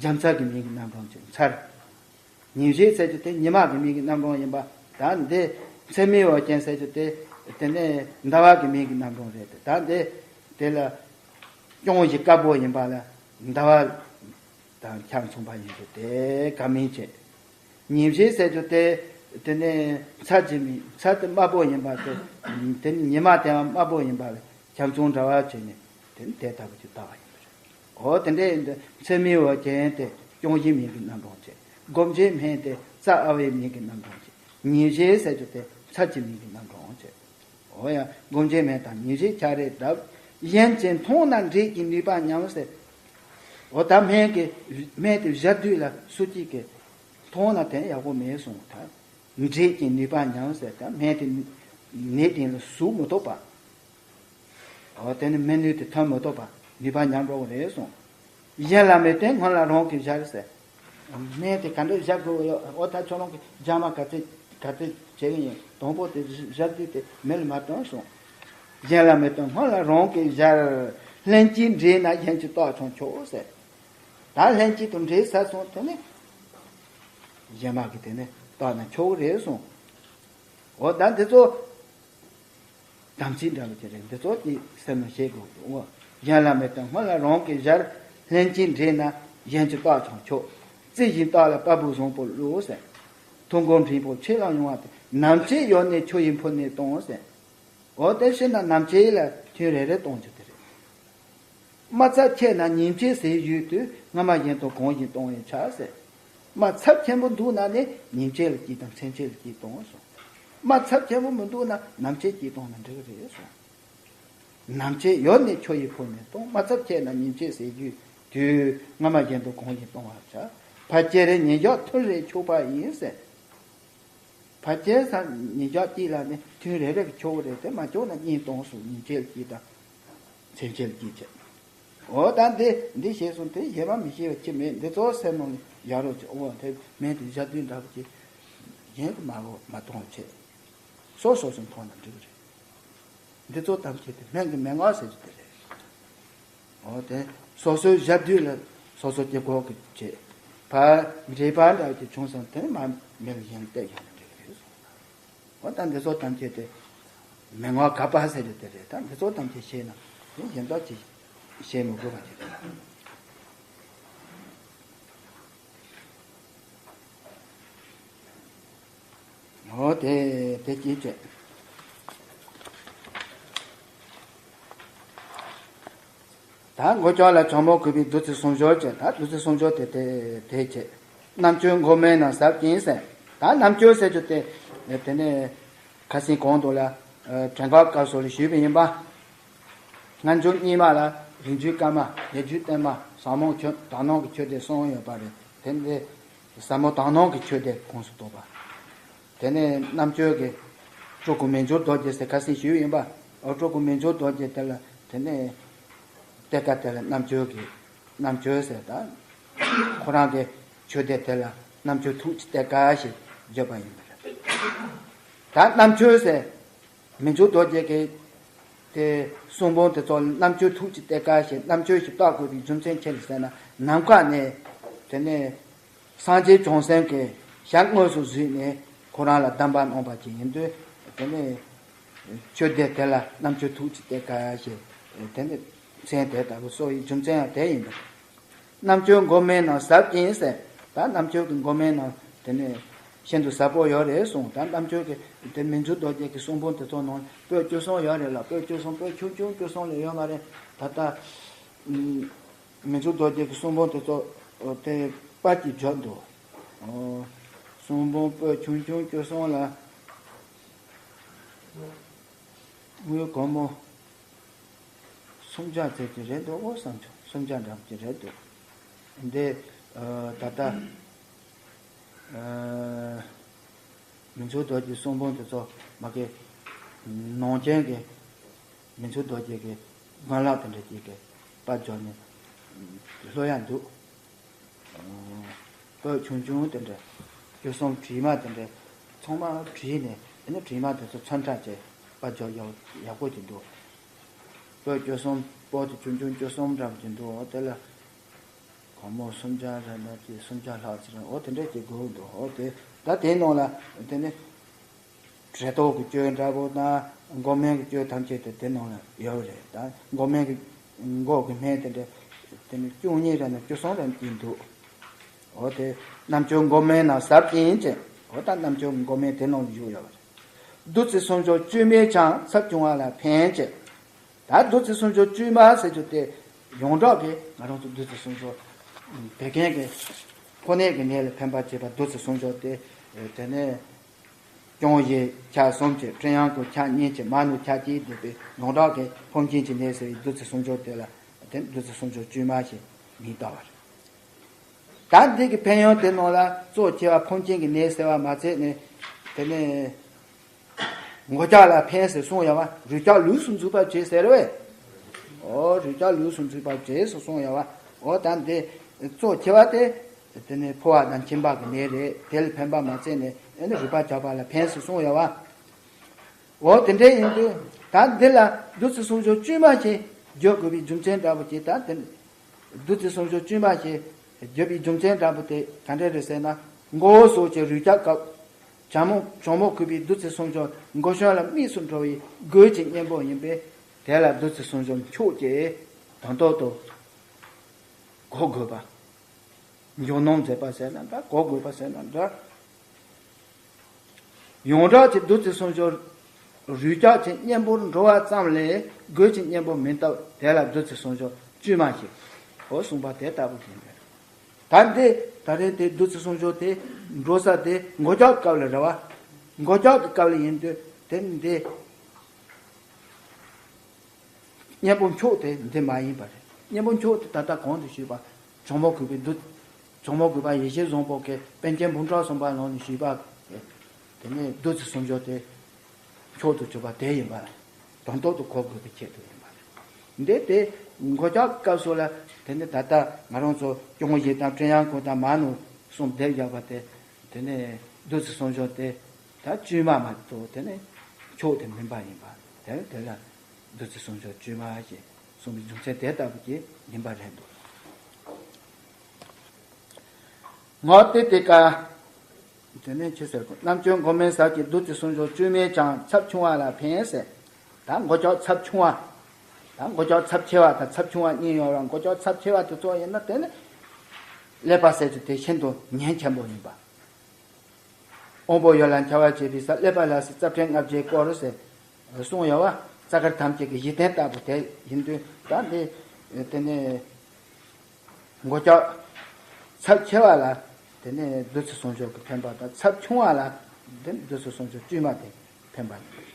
རྒྱ་མཚར་གྱི་མིང་གི་རྣམ་གྲངས་ཅིག་མཚར། ཉིན་བྱེད་ཟེར་རྒྱུ་དེ་ཉི་མ་གི་མིང་གི་རྣམ་གྲངས་ཡིན་པ། ད་འདི་མཚན་མོའི་འོད་ཅན་ཟེར་རྒྱུ་དེ་དེ་ནས་ཟླ་བ་གི་མིང་གི་རྣམ་གྲངས་རེད་དེ། ད་འདི་དེ་ལ་སྐྱོང་བཞི་དཀར་པོ་ཡིན་པ་ལ་ཟླ་བ་དང་ཆ་མཚུངས་པ་ཡིན་རྒྱུ་དེ་བཀའ་མིང་བྱས། ཉིན་བྱེད་ཟེར་རྒྱུ་དེ་དེ་ནས་མཚར་གྱི་མིང་མཚར་དེ་དམར་པོ་ཡིན་པ་དེ། དེ་ནི་ཉི་མ་དེའང་དམར་པོ་ཡིན་པ་ལ་ཆ་མཚུངས་འདྲ་བ་བྱས་ནས་དེ་ནི་དེ་ལྟ་བུ་ཅིག་བཏགས་པ་ཡིན་པ་རེད། འོ་དེ་འདྲ་ཡིན་དུས་མཚན་མོའི་འོད་ཅན་དེ་སྐྱོང་བཞིའི་མིང་གི་རྣམ་གྲངས་བྱས། སྒོམ་བྱེད་སྨན་དེ་རྩ་ཨ་བའི་མིང་གི་རྣམ་གྲངས་བྱས། ཉིན་བྱེད་ཟེར་རྒྱུ་དེ་མཚར་གྱི་མིང་གི་རྣམ་གྲངས་བྱས། འོ་ཡ། སྒོམ་བྱེད་སྨན་དང་ཉིན་བྱེད་ཆ་རེ་གདབ། གཞན་གྱིས་མཐོང་ན་འདྲེས་ཀྱི་ནུས་པ་ཉམས་ཟེར། འོ་ད་སྨན་གྱི་སྨན་དེ་བཞག་དུས་ལ་སུ་གཅིག་གིས་མཐོང་ན་དེ་ཡག་པོ་མེད་གསུངས། ད་འདྲེས་ཀྱི་ནུས་པ་ཉམས་ཟེར། ད་སྨན་དེ་ནད་སྟེང་ལ་ཟུག་མི་ཐུབ་པ། འོ་དེ་ནི་སྨན་ནུས་དེ་ཐོན་མི་ཐུབ་པ་ནུས་པ་ཉམས་འགྲོ་གི་རེད་གསུངས། གཞན་ལ་མི་སྟོན་སྔོན་ལ་རང་གིས་བཞར་ཟེར། སྨན་དེ་ག་འདྲ་བཞག་དགོས་ཡོད། འོ་ད་ཁྱོད་རང་གིས་རྒྱ་མ་ག་ཚད་ག་ཚད་བྱེད་ཀྱི་ཡིན། དང་པོ་དེ་བཞག་དུས་དེ་མི་ལ་མ་སྟོན་གསུངས། གཞན་ལ་མི་སྟོན་སྔོན་ལ་རང་གིས་བཞར། ལྷན་ཅིག་འདྲེས་ན་གཞན་གྱིས་བཏགས་ཀྱང་ཆོག་ཟེར། ད་ལྷན་ཅིག་ཏུ་འདྲེས་ཚར་སོང་དེ་ནི་གཞན་མ་གིས་དེ་ནི་བཏགས་ན་ཆོག་གི་རེད་གསུངས། འོ་ད་འདི་ཚོ་དམ་ཚིག་འདྲ་བ་ཅིག་རེད། འདི་ཚོ་དེ་སེམས་ནང་བཞེས་དགོས་འདུག། འོ། གཞན་ལ་མི་སྟོན་སྔོན་ལ་རང་གིས་བཞར། ལྷན་ཅིག་འདྲེས་ན་གཞན་གྱིས་བཏགས་ཀྱང་ཆོག། རྩི་ཞིང་བཏགས་ལ་པར་བུ་བཟང་པོ་བླུགས་ཟེར། ཐུན་མགོ་འབྲིང་པོ་ཕྱི་ལ་ཡོང་བ་དེ། ནམ་ཕྱེད་ཡོད་ནས་ཆུ་ཡིས་ཕུལ་ནས་གཏོང་ཟེར། འོ་དེ་ཕྱིར་ན་ནམ་ཕྱེད་ལ་ཐུན་རེ་རེ་གཏོང་རྒྱུ་དེ་རེད། དམར་ཚབས་ཆེ་ན་ཉིན་ཕྱེད་ཟས་བཞུས་དུས། སྔ་མ་བཞིན་དུ་གང་བཞིན་གཏོང་བས་ཆོག་ཟེར། དམར་ཚབས་ཆེན་པོ་འདུག་ན་ནི་ཉིན་ཕྱེད་ལ་གཅིག་དང་མཚན་ཕྱེད་ལ་གཅིག་གཏོང་གསུངས། དམར་ཚབས་ཆེན་པོ་མི་འདུག་ན་ནམ་ཕྱེད་གཅིག་གཏོང་ན་འགྲིག་གི་རེད་གསུངས། ནམ་ཕྱེད་ཡོད་ནས་ཆུ་ཡིས་ཕུལ་ནས་གཏོང་། དམར་ཚབས་ཆེ་ན་ཉིན་ཕྱེད་ཟས་བཞུས་དུས། སྔ་མ་བཞིན་དུ་གང་བཞིན་གཏོང་བར་བྱ། ཕལ་ཆེར་ཉིན་ཞག་ཐུན་རེ་ཆོག་པ་ཡིན་ཟེར། ཕལ་ཆེར་ས་ཉིན་ཞག་གཅིག་ལ་ནི་ཐུན་རེ་རེ་གི་ཆོག་རེད་དེ། མ་ཆོག་ན་གཉིས་གཏོང་གསུངས། ཉིན་ཕྱེད་ཀྱིས་དང་མཚན་ཕྱེད་ཀྱིས་བྱས། འོ་ད་འདི་འདི་ཤེས་སོང་དེ་གཞན་མ་མི་ཤེས་པ་ཅི་མེད། འདི་ཚོ་སེམས་ནང་ནས་ཡར་རོ་ཅིག། འོ་དེ་སྨན་དེ་བཞག་དུས་འདྲ་པོ་ཅིག་གཞན་གྱིས་མ་གོ་མ་མཐོང་བ་བྱས། སོ་སོ་སོས་མཐོང་ན་འགྲིག་གི་རེད། འདི་ཚོ་ཐམས་ཅད་དེ་སྨན་གྱི་མན་ངག་ཟེར་རྒྱུ་དེ་རེད། འོ་དེ་སོ་སོའི་ཞབས་རྡུལ་ལ་སོ་སོ་སྐྱེ་སྒོ་གི་བྱེད་པ། འདྲེས་པ་འདྲ་གི་བྱུང་སོང་དེ་མ་མི་ལ་གཞན་བལྟས་ཡོང་ན་འགྲིག་གི་རེད། འོ་ད་འདི་ཚོ་ཐམས་ཅད་དེ་མན་ངག་ག་པ་ཟེར་རྒྱུ་དེ་རེད། ད་འདི་ཚོ་ཐམས་ཅད་ཤེས་ན་དེ་གཞན་དག་ཅིག་ཤེས་མི་དགོས་པ་ཅིག་རེད། འོ་དེ་དེ་སྐྱེས་བྱས། ད་མགོ་ལྕོག་ལ་ཇོ་མོ་གུས་པའི་བདུད་རྩི་གསུམ་སྦྱོར་བྱས། ད་བདུད་རྩི་གསུམ་སྦྱོར་དེ་དེ་དེ་བྱས། རྣམ་བཅོས་མགོ་སྨྲས་ན་ཟབ་ཅིང་ཟེར། ད་རྣམ་བཅོས་ཟེར་རྒྱུ་དེ་དེ་ནས་ཁ་སང་གོང་དུ་ལ་དྲན་ཁ་སྐབས་སུ་ལ་ཞུས་པ་ཡིན་པ། སྔ་འགྱུར་རྙིང་མ་ལ་རིང་བརྒྱུད་བསྐལ་མ། ཉེ་བརྒྱུད་བསྟན་མ། ཟབ་མོ་ཆོས་དག་སྣང་གི་ཆོས་སྡེ་གསུམ་ཡོད་པ་རེད། དེ་འདི་ཟབ་མོ་དག་སྣང་གི་ཆོས་སྡེ་ཁོངས་སུ་གཏོགས་པ། དེ་ནས་རྣམ་བཅོས་ཀྱི་སྤྲུལ་སྐུ་མི་འགྱུར་རྡོ་རྗེ་ཟེར་ཁ་སང་ཞུས་ཡིན་པ། འོ་སྤྲུལ་སྐུ་མི་འགྱུར་རྡོ་རྗེ་དེ་ལ་དེ་ནས་གཏེར་ཁ་དེ་ལ་རྣམ་བཅོས་ཀྱི་རྣམ་བཅོས་ཟེར། ད་ཁོ་རང་གི་ཆོས་སྡེ་དེ་ལ་རྣམ་བཅོས་ཐུགས་ཀྱི་གཏེར་ཁ་ཞེས་བརྗོད་པ་ཡིན་པ་རེད། ད་རྣམ་བཅོས་ཟེར། མི་འགྱུར་རྡོ་རྗེ་གིས་དེ་གསུང་འབུམ་དེ་ཚོ་རྣམ་བཅོས་ཐུགས་ཀྱི་གཏེར་ཁ་ཞེས་རྣམ་བཅོས་ཤིག་བཏགས་དགོས་པའི་རྒྱུ་མཚན་ཅི་རེད་ཟེར་ན། ནམ་མཁའ་ནས་དེ་ནས་སངས་རྒྱས་བྱང་སེམས་ཀྱི་ཞལ་དངོས་སུ་གཟིགས་ནས་ཁོ་རང་ལ་གདམས་པ་གནང་བ་ཅིག་ཡིན་དུས། དེ་ནས་ཆོས་སྡེ་དེ་ལ་རྣམ་བཅོས་ཐུགས་ཀྱི་གཏེར་ཁ་ཞེས་དེ་ནས་མཚན་དེ་ལྟ་བུ་གསོལ་བའི་རྒྱུ་མཚན་ཡང་དེ་ཡིན་པ་རེད། རྣམ་བཅོས་མགོ་སྨྲས་ན་ཟབ་ཅིང་ཟེར། ད་རྣམ་བཅོས་ཀྱི་མགོ་སྨྲས་ན་དེ་ནས་ཤིན་ཏུ་ཟབ་པོ་ཡོད་རེད་གསུངས། ད་རྣམ་བཅོས་ཀྱི་དེ་མི་འགྱུར་རྡོ་རྗེ་གི་གསུང་འབུམ་དེ་ཚོ་ནང་པོད་བཅུ་གསུམ་ཡོད་རེད་ལ། པོད་བཅུ་གསུམ་པོད་ཆུང་ཆུང་བཅུ་གསུམ་ལས་ཡོད་མ་རེད། ད་ལྟ་མི་འགྱུར་རྡོ་རྗེ་གི་གསུང་འབུམ་དེ་ཚོ་དེ་པར་གྱིས་བརྗོད་འདུག། གསུང་འབུམ་པོད་ཆུང་ཆུང་བཅུ་གསུམ་ལ་དངུལ་སྒོར་མོ་སུམ་བརྒྱ་ཙམ་ཅིག་རེད་འདུག་འོ་བསམ་བྱུང་། སུམ་བརྒྱ་འགྲམ་ཅིག་རེད་འདུག། འདི་ད་ལྟ་མི་འགྱུར་རྡོ་རྗེ་གསུང་འབུམ་དེ་ཚོ་མ་གི་ནང་ཆེན་གྱི་མི་འགྱུར་རྡོ་རྗེ་གི་དགོན་ལག་དེ་འདྲ་ཅིག་གི་པར་འབྱོར་ནས་ལྷོད་ཡག་འདུག། པོད་ཆུང་ཆུང་དེ་འདྲ་བཅུ་གསུམ་བྲིས་མ་དེ་འདྲ་ཚང་མ་བྲིས་ནས། དེ་ནས་བྲིས་མ་དེ་ཚོ་ཚོན་ཁྲ་བྱས་པར་འབྱོར་ཡག་ཡག་པོ་ཅིག་འདུག། པོད་བཅུ་གསུམ་པོད་དེ་ཆུང་ཆུང་བཅུ་གསུམ་འདྲ་པོ་ཅིག་འདུག། དེ་ལ་ བ་མོ་སུམ་བརྒྱ་རེ་ན་ཅིག་སུམ་བརྒྱ་ལྷག་ཅིག་རེད། འོ་དེ་འདྲས་ཅིག་དགོས་འདུག་འོ་དེ་ད་དེའི་ནང་ལ་དེ་ནི་བྲེ་ཏོག་གི་གཅོད་འདྲ་པོ་དང་མགོ་སྨན་གྱི་གཅོད་ཐམས་ཅད་དེ་དེ་ནང་ལ་ཡོད་རེད། ད་མགོ་སྨན་གྱི་མགོ་གི་སྨན་དེ་འདྲས་དེ་ནི་བཅུ་གཉིས་རེ་ན་བཅུ་གསུམ་རེ་ཅིག་འདུག་འོ་དེ་རྣམ་ཅོ་མགོ་སྨན་ན་ཟབ་ཅིང་ཅེས། འོ་ད་རྣམ་ཅོ་མགོ་སྨན་དེ་ནང་ལ་བཞུགས་ཡོད་པ་རེད། བདུད་རྩི་སུམ་ཅུ་བཅོས་མས་ཀྱང་ཚབས་ཆུང་བ་ལ་ཕན་ཅེས། ད་བདུད་རྩི་སུམ་ཅུ་བཅོས་མ་ཟེར་རྒྱུ་དེ་ཡོངས་གྲགས་ཀྱི་ང་རང་ཚོ་བདུད་རྩི་སུམ་ཅུ་བད་ཀན་གྱི་ཕོ་ནད་ཀྱི་ནད་ལ་ཕན་པར་བྱེད་པ་བདུད་རྩི་སུམ་ཅུ་དེ་དེ་ནས་སྐྱོང་བཞི་ཆ་གསུམ་གྱི་ཀྲི་ཡང་ཀུ་ཆ་གཉིས་ཀྱི་མ་ནུ་ཆ་གཅིག་བསྡུས་པའི་ཡོངས་གྲགས་ཀྱི་ཕོ་མཁྱེན་གྱི་ནད་ཟེར་བའི་བདུད་རྩི་སུམ་ཅུ་དེ་ལ་དེ་བདུད་རྩི་སུམ་ཅུ་བཅོས་མ་ཞེས་མིང་བཏགས་པ་རེད། ད་འདི་གི་ཕན་ཡོན་དེ་ནང་ལ་གཙོ་ཆེ་བ་ཕོ་མཁྱེན་གྱི་ནད་ཟེར་བ་མ་ཚད་ནས་དེ་ནས་མགོ་སྐྱག་ལ་ཕན་ཟེར་གསུངས་ཡོད་པ། རུས་སྐྱག་ལུས་སུ་འཛུད་པར་བྱེད་ཟེར་བས། ཨོ་རུས་སྐྱག་ལུས་སུ་འཛུད་པར་བྱེད་ཟེར་གསུངས་ཡོད་པ། ཨོ་ད་འདི་གཙོ་ཆེ་བ་དེ་དེ་ནས་ཕོ་བ་དང་མཁྱེན་པ་གི་ནད་རེད། དེ་ལ་ཕན་པ་མ་ཚད་ནས་ཨེ་ནི་རུས་པ་འཇགས་པ་ལ་ཕན་ཟེར་གསུངས་ཡོད་པ། འོ་དེ་འདྲ་ཡིན་དུས་ད་འདི་ལ་བདུད་རྩི་སུམ་ཅུ་བཅོས་མ་ཞེས་བརྗོད་དགོས་པའི་རྒྱུ་མཚན་འདྲ་པོ་ཅིག་ད་དེ་བདུད་རྩི་སུམ་ཅུ་བཅོས་མ་ཞེས་བརྗོད་པའི་རྒྱུ་མཚན་འདྲ་པོ་དེ་ག་འདྲ་རེད་ཟེར་ན། མགོ་བོ་སོགས་ཀྱི་རུས་སྐྱག་སྐབས་ཇོ་མོ་ཇོ་མོ་གུས་པའི་བདུད་རྩི་སུམ་ཅུ་མགོ་གཞོན་ལ་དམིགས་སུ་འགྲོ་བའི་གོས་ཀྱི་གཉེན་པོ་ཡིན་པས། དེ་ལ་བདུད་རྩི་སུམ་ཅུ་མཆོག་ཅེས་དོན་ཐོག་ཏུ་གོ་དགོས་པ། འཇོག་སྣང་མཛད་པ་ཟེར་ན་འདྲ། གོ་དགོས་པ་ཟེར་ན་འདྲ། ཡོངས་གྲགས་ཀྱི་བདུད་རྩི་སུམ་ཅུ་རུས་སྐྱག་གི་གཉེན་པོར་འགྲོ་བ་ཙམ་ལས་གོས་ཀྱི་གཉེན་པོ་མིན་སྟབས། དེ་ལ་བདུད་རྩི་སུམ་ཅུ་བཅོས་མ་ཞེས་འོ་གསུངས་པ་དེ་ལྟ་བུ་ཡིན་པས། ད་འདི་ད་རེས་དེ་བདུད་རྩི་སུམ་ཅུ་དེ་འགྲོ་ས་དེ་མགོ་སྐྱག་སྐབས་ལ་རེད་པ། མགོ་སྐྱག་གི་སྐབས་ལ་ཡིན་དུས་དེ་འདི། གཉེན་པོ་མཆོག་དེ་འདི་མ་ཡིན་པ་རེད། གཉེན་པོ་མཆོག་དེ་ད་ལྟ་གོང་དུ་ཞུས་པ། ཇོ་མོ་གུས་པའི་བདུད། ཇོ་མོ་གུས་པ་ཡེ་ཤེས་བཟང་པོ་གིས་པཎ་ཆེན་འབུམ་ཕྲག་གསུམ་པ་ནང་ནས་ཞུས་པ། དེ་ནས་བདུད་རྩི་སུམ་ཅུ་དེ་མཆོག་ཏུ་གྱུར་པ་དེ་ཡིན་པ་དོན་ཐོག་ཏུ་གོ་དགོས་པའི་ཆེད་དུ་ཡིན་པ་རེད། འདི་དེ་མགོ་སྐྱག་སྐབས་སུ་ལ་དེ་ནས་ད་ལྟ་ང་རང་ཚོ་སྐྱོང་བཞི་དང་ཀྲི་ཡང་ཀུ་དང་མ་ནུ་གསུམ་སྡེབ་བཞག་པ་དེ། དེ་ནས་བདུད་རྩི་སུམ་ཅུ་དེ་ད་བཅོས་མ་མ་གཏོགས་དེ་ནས་མཆོག་དེ་མིན་པ་ཡིན་པ། དེ་དེ་ལ་བདུད་རྩི་སུམ་ཅུ་བཅོས་མ་ཞེས་གསུངས་པའི་རྒྱུ་མཚན་དེ་ལྟ་བུ་ཅིག་ཡིན་པ་རེད་འདུག་ངག་ཏི་ཏི་ཀ། དེ་ནས་ཅི་ཟེར་གོ། རྣམ་བཅོས་མགོ་སྨན་ཟབ་ཀྱི་བདུད་རྩི་སུམ་ཅུ་བཅོས་མས་ཀྱང་ཚབས་ཆུང་བ་ལ་ཕན་ཟེར། ད་མགོ་སྐྱག་ཚབས་ཆུང་བ། ད་མགོ་སྐྱག་ཚབས་ཆེ་བ་དང་ཚབས་ཆུང་བ་གཉིས་ཡོད་ར། མགོ་སྐྱག་ཚབས་ཆེ་བ་དེ་ཚོ་ཡིན་ན་དེ་ནི་ཀླད་པ་ཟེར་རྒྱུ་དེ་ཤིན་ཏུ་ཉེན་ཆེན་པོ་ཡིན་པ། དབང་པོ་ཡོད་ལ་འཆར་བར་བྱེད་པའི་ས། ཀླད་པ་ལ་ཟེར་རྩ་ཕྲན་ལྔ་བརྒྱས་བསྐོར་ཟེར་གསུངས་ཡོད་པ། རྩ་དཀར་ཐམས་ཅད་ཀྱི་གཞི་རྟེན་ལྟ་བུ་དེ་ཡིན་དུས། ད་འདི་དེ་ནས་མགོ་སྐྱག་ཚབས་ཆེ་བ་ལ་དེ་ནས་བདུད་རྩི་སུམ་ཅུ་གི་ཕན་པ་དང་། ཚབས་ཆུང་བ་ལ་དེ་བདུད་རྩི་སུམ་ཅུ་བཅོས་མ་དེ་ཕན་པ་ཡིན།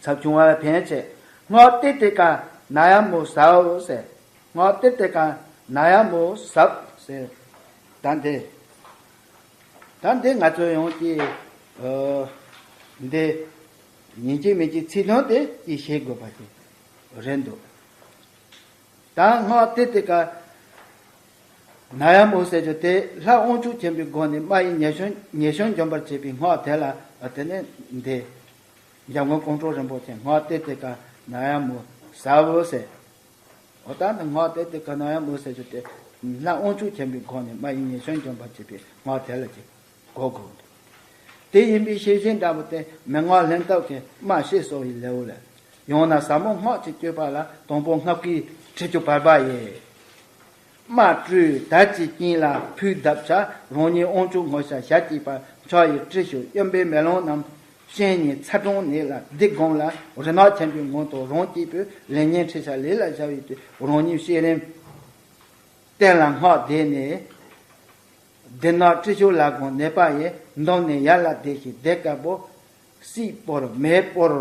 ཚབས་ཆུང་བ་ལ་ཕན་ཅེས། ངག་ཏི་ཏི་ཀ་ན་ཡ་མོ་ཟབ་ཟེར། ངག་ཏི་ཏི་ཀ་ན་ཡ་མོ་ཟབ་ཟེར། ད་འདི། ད་འདི་ང་ཚོ་ཡོངས་ཀྱིས་ཨ་འདི་ཡིན་གཅིག་མིན་གཅིག་ཚིག་དོན་དེ་ཅིག་ཤེས་དགོས་པ་ཞིག་རེད་འདུག་ད་ངག་ཏི་ཏི་ཀ་ན་ཡ་མོ་ཟེར་རྒྱུ་དེ་ལྷ་དབང་ཕྱུག་ཆེན་པོའི་སྒོ་ནས་མ་ཡི་ཉེས་སྐྱོན་ཉེས་སྐྱོན་འཇོམས་པར་བྱེད་པའི་སྔགས་དེ་ལ། དེ་ནས་འདི་འཇམ་མགོན་ཀོང་སྤྲུལ་རིན་པོ་ཆེ་ངག་ཏི་ཏི་ཀ་ན་ཡ་མོ་ཟབ་ཟེར། འོ་ད་ནི་ངག་ཏི་ཏི་ཀ་ན་ཡ་མོ་ཟེར་རྒྱུ་དེ་ལྷ་དབང་ཕྱུག་ཆེན་པོའི་སྒོ་ནས་མ་ཡི་ཉེས་སྐྱོན་འཇོམས་པར་བྱེད་པའི་སྔགས་དེ་ལ་ཅིག་གོ་དགོས་འདུག་དེ་ཡིན་པའི་ཤེས་བཞིན་འདྲ་པོ་དེ་མན་ངག་ལྷན་ཐབས་ཀྱི་སྨྲ་ཤེས་གསོ་བའི་ལེའུ་ལས། ཡང་ན་ཟབ་མོ་སྔགས་ཀྱི་སྤྱོད་པ་ལ། དང་པོ་སྔགས་ཀྱི་ཁྲི་ཆུ་བར་པ་ཡི། སྨྲ་སྤྲུལ་དར་གྱི་དཀྱིལ་ལ་ཕུས་གདབ་བྱ། རང་ཉིད་དབང་ཕྱུག་ངོ་ཤ་ཞལ་གཅིག་པ། ཕྱག་གཡས་ཏྲི་ཤུལ་གཡོན་པས་མེ་ལོང་བསྣམས། བཤེས་གཉེན་ཚ་གྲང་ནད་ལ་སྡིགས་དགོངས་ལ། རིག་སྔགས་ཆེན་པོའི་ངང་དུ་རང་སྐྱིད་པོས། ལེགས་ཉེས་འཕྲི་ཤར་ལས་ལ་བྱ་བའི་དུས། རང་ཉིད་བསྐྱེད་རིམ་རྟེན་ལ་སྔགས་བཟླས་ནས། སྡེ་སྣོད་ཏྲི་ཤུལ་ལ་དགོངས་ནད་པ་ཡི། འདོམས་ནས་ཡར་ལ་བཟླས་ཤིང་བཟླས་དཀར་པོ། སྲིད་པོར་མེ་སྤོར།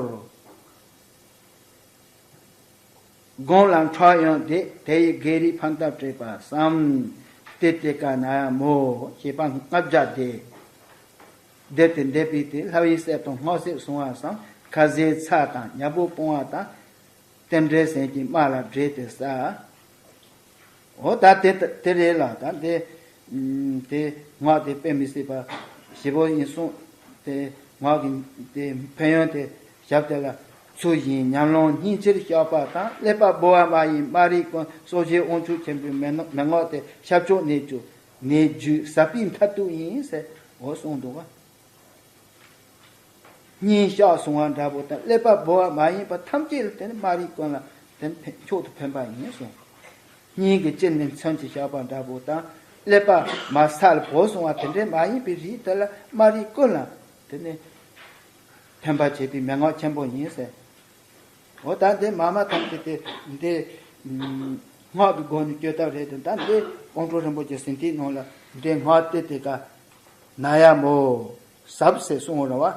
དགུང་ལ་ཁྲག་ཡང་བཟླས། དེ་ཡི་བགེགས་རིགས་ཕམ་བཏབ་བསྐྲད་པར་བསམ། ཏི་ཏི་ཀ་ན་ཡ་མོ་ཞེས་པ་ལྔ་བརྒྱ་བཟླས། བཟླས་ཏེ་བཟླས་པའི་དེ་ལྷ་བའི་སྲས་དང་སྔགས་སྲས་བསྲུང་བར་བསམ། ཁ་ཟས་ཚྭ་དང་ཉ་བོ་སྤོང་བ་དང་། རྟེན་འབྲེལ་ཟན་གྱི་སྨན་ལ་འབྲེལ་ཏེ་བསགས། འོ་ད་དེ་དེ་རེད་ལ། ད་དེ་དེ་ངག་དེ་དཔེ་མི་སྲིད་པ་ཞེ་པོ་ཡིན་གསུངས། དེ་ངག་གི་དེ་ཕན་ཡོན་དེ་ཞབས་དེ་ལ་ ཚུལ་བཞིན་ཉམས་ལོངས་སྙིང་རྗེར་བཤགས་པ་དང་། ཀླད་པ་སྦོ་བ་མ་ཡིན་སྨྲ་རིགས་ཀུན། སོ་སྐྱེའི་དབང་ཕྱུག་ཆེན་པོའི་མན་ངག་མན་ངག་སྟེ། ཤབ་ཆོག་ནས་རྒྱུ་ནས་རྒྱུ་ཟབ་པའི་མཐར་ཐུག་ཡིན་ཟེར། འོ་གསུངས་འདུག་བ། སྙིང་བཤགས་གསུང་བ་འདྲ་པོ་དང་། ཀླད་པ་སྦོ་བ་མ་ཡིན་པ་ཐམས་ཅད་ལ་དེ་ནི་སྨྲ་རིགས་ཀུན་ལ་དེ་ནི་ཕན་མཆོག་ཏུ་ཕན་པ་ཡིན་གསུངས། སྙིང་གི་དཀྱིལ་ནས་མཚོན་གྱིས་བཤགས་པ་འདྲ་པོ་དང་། ཀླད་པ་མ་སལ་བོ་གསུང་བ་དེ་འདྲའི་མ་ཡིན་པའི་རིགས་དེ་ལ་སྨྲ་རིགས་ཀུན་ལ་དེ་ནི་ཕན་པ་བྱེད་པའི་མན་ངག་ཆེན་པོ་ཡིན་ཟེར། འོ་ད་འདི་མ་མ་ཐམས་ཅད་དེ་འདི་སྔགས་ཀྱི་སྒོ་ནས་བཅོས་ཐབས་རེད་དེ། ད་འདི་ཀོང་སྤྲུལ་རིན་པོ་ཆེ་ཟིན་ཐིག་ནང་ལ་འདི་སྔགས་ཏེ་ཏེ་ཀ་ན་ཡ་མོ་ཟབ་ཟེར་གསུངས་རེད་བ།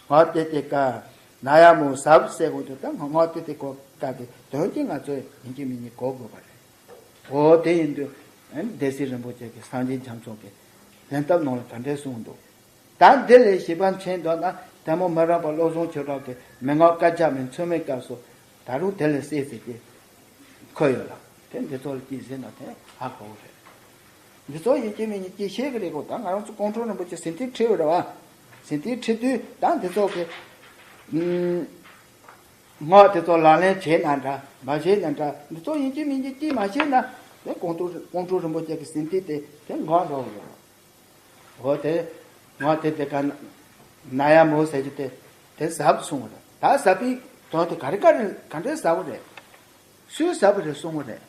སྔགས་ཏེ་ཏེ་ཀ་ན་ཡ་མོ་ཟབ་ཟེར་དགོས་དུས། ད་སྔགས་ཏེ་ཏེ་ཀ་གི་དོན་གྱིས་ང་ཚོས་ཡིན་གཅིག་མིན་གཉིས་གོ་དགོས་པ་རེད། འོ་དེ་ཡིན་དུས་སྡེ་སྲིད་རིན་པོ་ཆེ་གིས་སངས་རྒྱས་རྒྱ་མཚོ་གི་ལྷན་ཐབས་ནང་ལ་ག་འདྲས་གསུངས་འདུག་ད་འདི་ལས་ཞིབ་པ་མཁྱེན་འདོད་ན། ལྟད་མོ་མི་རངས་པ་བློ་བཟང་ཆོས་གྲགས་ཀྱི་མན་ངག་བཀའ་རྒྱ་མའི་མཚན་མའི་སྐབས་སུ་ད་རུང་དེ་ལས་གསལ་ཟེར་གྱི་འཁོད་ཡོད་ལ། དེ་འདི་ཚོ་ལ་ཅིག་གཟིགས་ན་དེ་ཧ་གོ་གི་རེད། འདི་ཚོ་ཡིན་གཅིག་མིན་གཉིས་ཅིག་ཤེས་ཀྱི་རེད་གོ། ད་ང་རང་ཚོ་ཀོང་སྤྲུལ་རིན་པོ་ཆེ་ཟིན་ཐིག་ཁྲིད་ཡོད་རེད་བ། ཟིན་ཐིག་ཁྲིད་དུས་ད་འདི་ཚོ་གི་ཨུམ། སྔགས་དེ་ཚོ་ལག་ལེན་བྱས་ན་འདྲ་མ་བྱས་ན་འདྲ། འདི་ཚོ་ཡིན་གཅིག་མིན་གཅིག་ཅིག་མ་ཤེས་ན། དེ་ཀོང་སྤྲུལ་ཀོང་སྤྲུལ་རིན་པོ་ཆེ་གི་ཟིན་ཐིག་དེ་དེ་འགོག་འགྲོ་གི་རེད། འོ་དེ་ང་དེ་དེ་ག་ན་ཡ་མོ་ཟེར་གྱི་དེ་དེ་ཟབ་གསུང་བ་རེད། ད་ཟབ་པའི་དོན་དེ་ག་རེ་ག་རེ་ག་འདྲའི་ཟབ་པོ་རེད། སུས་ཟབ་པོ་རེད་གསུང་བ་རེད།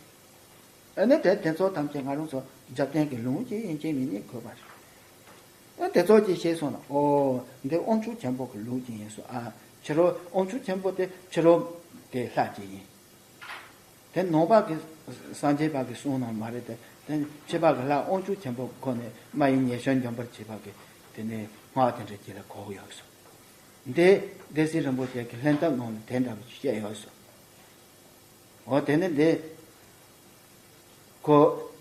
ཨ་ནི་དེ་དེ་ཚོ་ཐམས་ཅད་ང་རང་ཚོ་རྒྱབ་རྟེན་གྱི་ལུང་གཅིག་ཡིན་གཅིག་མིན་གཉིས་དགོས་པ་རེད། ཨ་དེ་ཚོ་གཅིག་ཤེས་སོང་ན། ཨོ་འདི་དབང་ཕྱུག་ཆེན་པོ་གི་ལུང་གཅིག་ཡིན་སོང་། ཨ་ཕྱི་རོལ་དབང་ཕྱུག་ཆེན་པོ་དེ་ཕྱི་རོལ་གྱི་ལྷ་གཅིག་ཡིན། དེ་ནང་པ་གི་སངས་རྒྱས་པ་གི་གསུང་ནང་མ་རེད་དེ། དེ་ཕྱི་པ་གི་ལྷ་དབང་ཕྱུག་ཆེན་པོ་ཁོ་ནས་སྨྲ་བའི་ཉེས་སྤྱོད་འཇོམས་པར་བྱེད་པ་གི་དེ་ནས་སྔགས་དེ་འདྲ་ཅིག་ལ་གོ་གི་ཡོད་སོང་། འདི་སྡེ་སྲིད་རིན་པོ་ཆེ་གི་ལྷན་ཐབས་ནང་ལ་དེ་འདྲ་བ་ཅིག་བཤད་ཡོད་སོང་། འོ་དེ་ནི་འདི་ཁོ་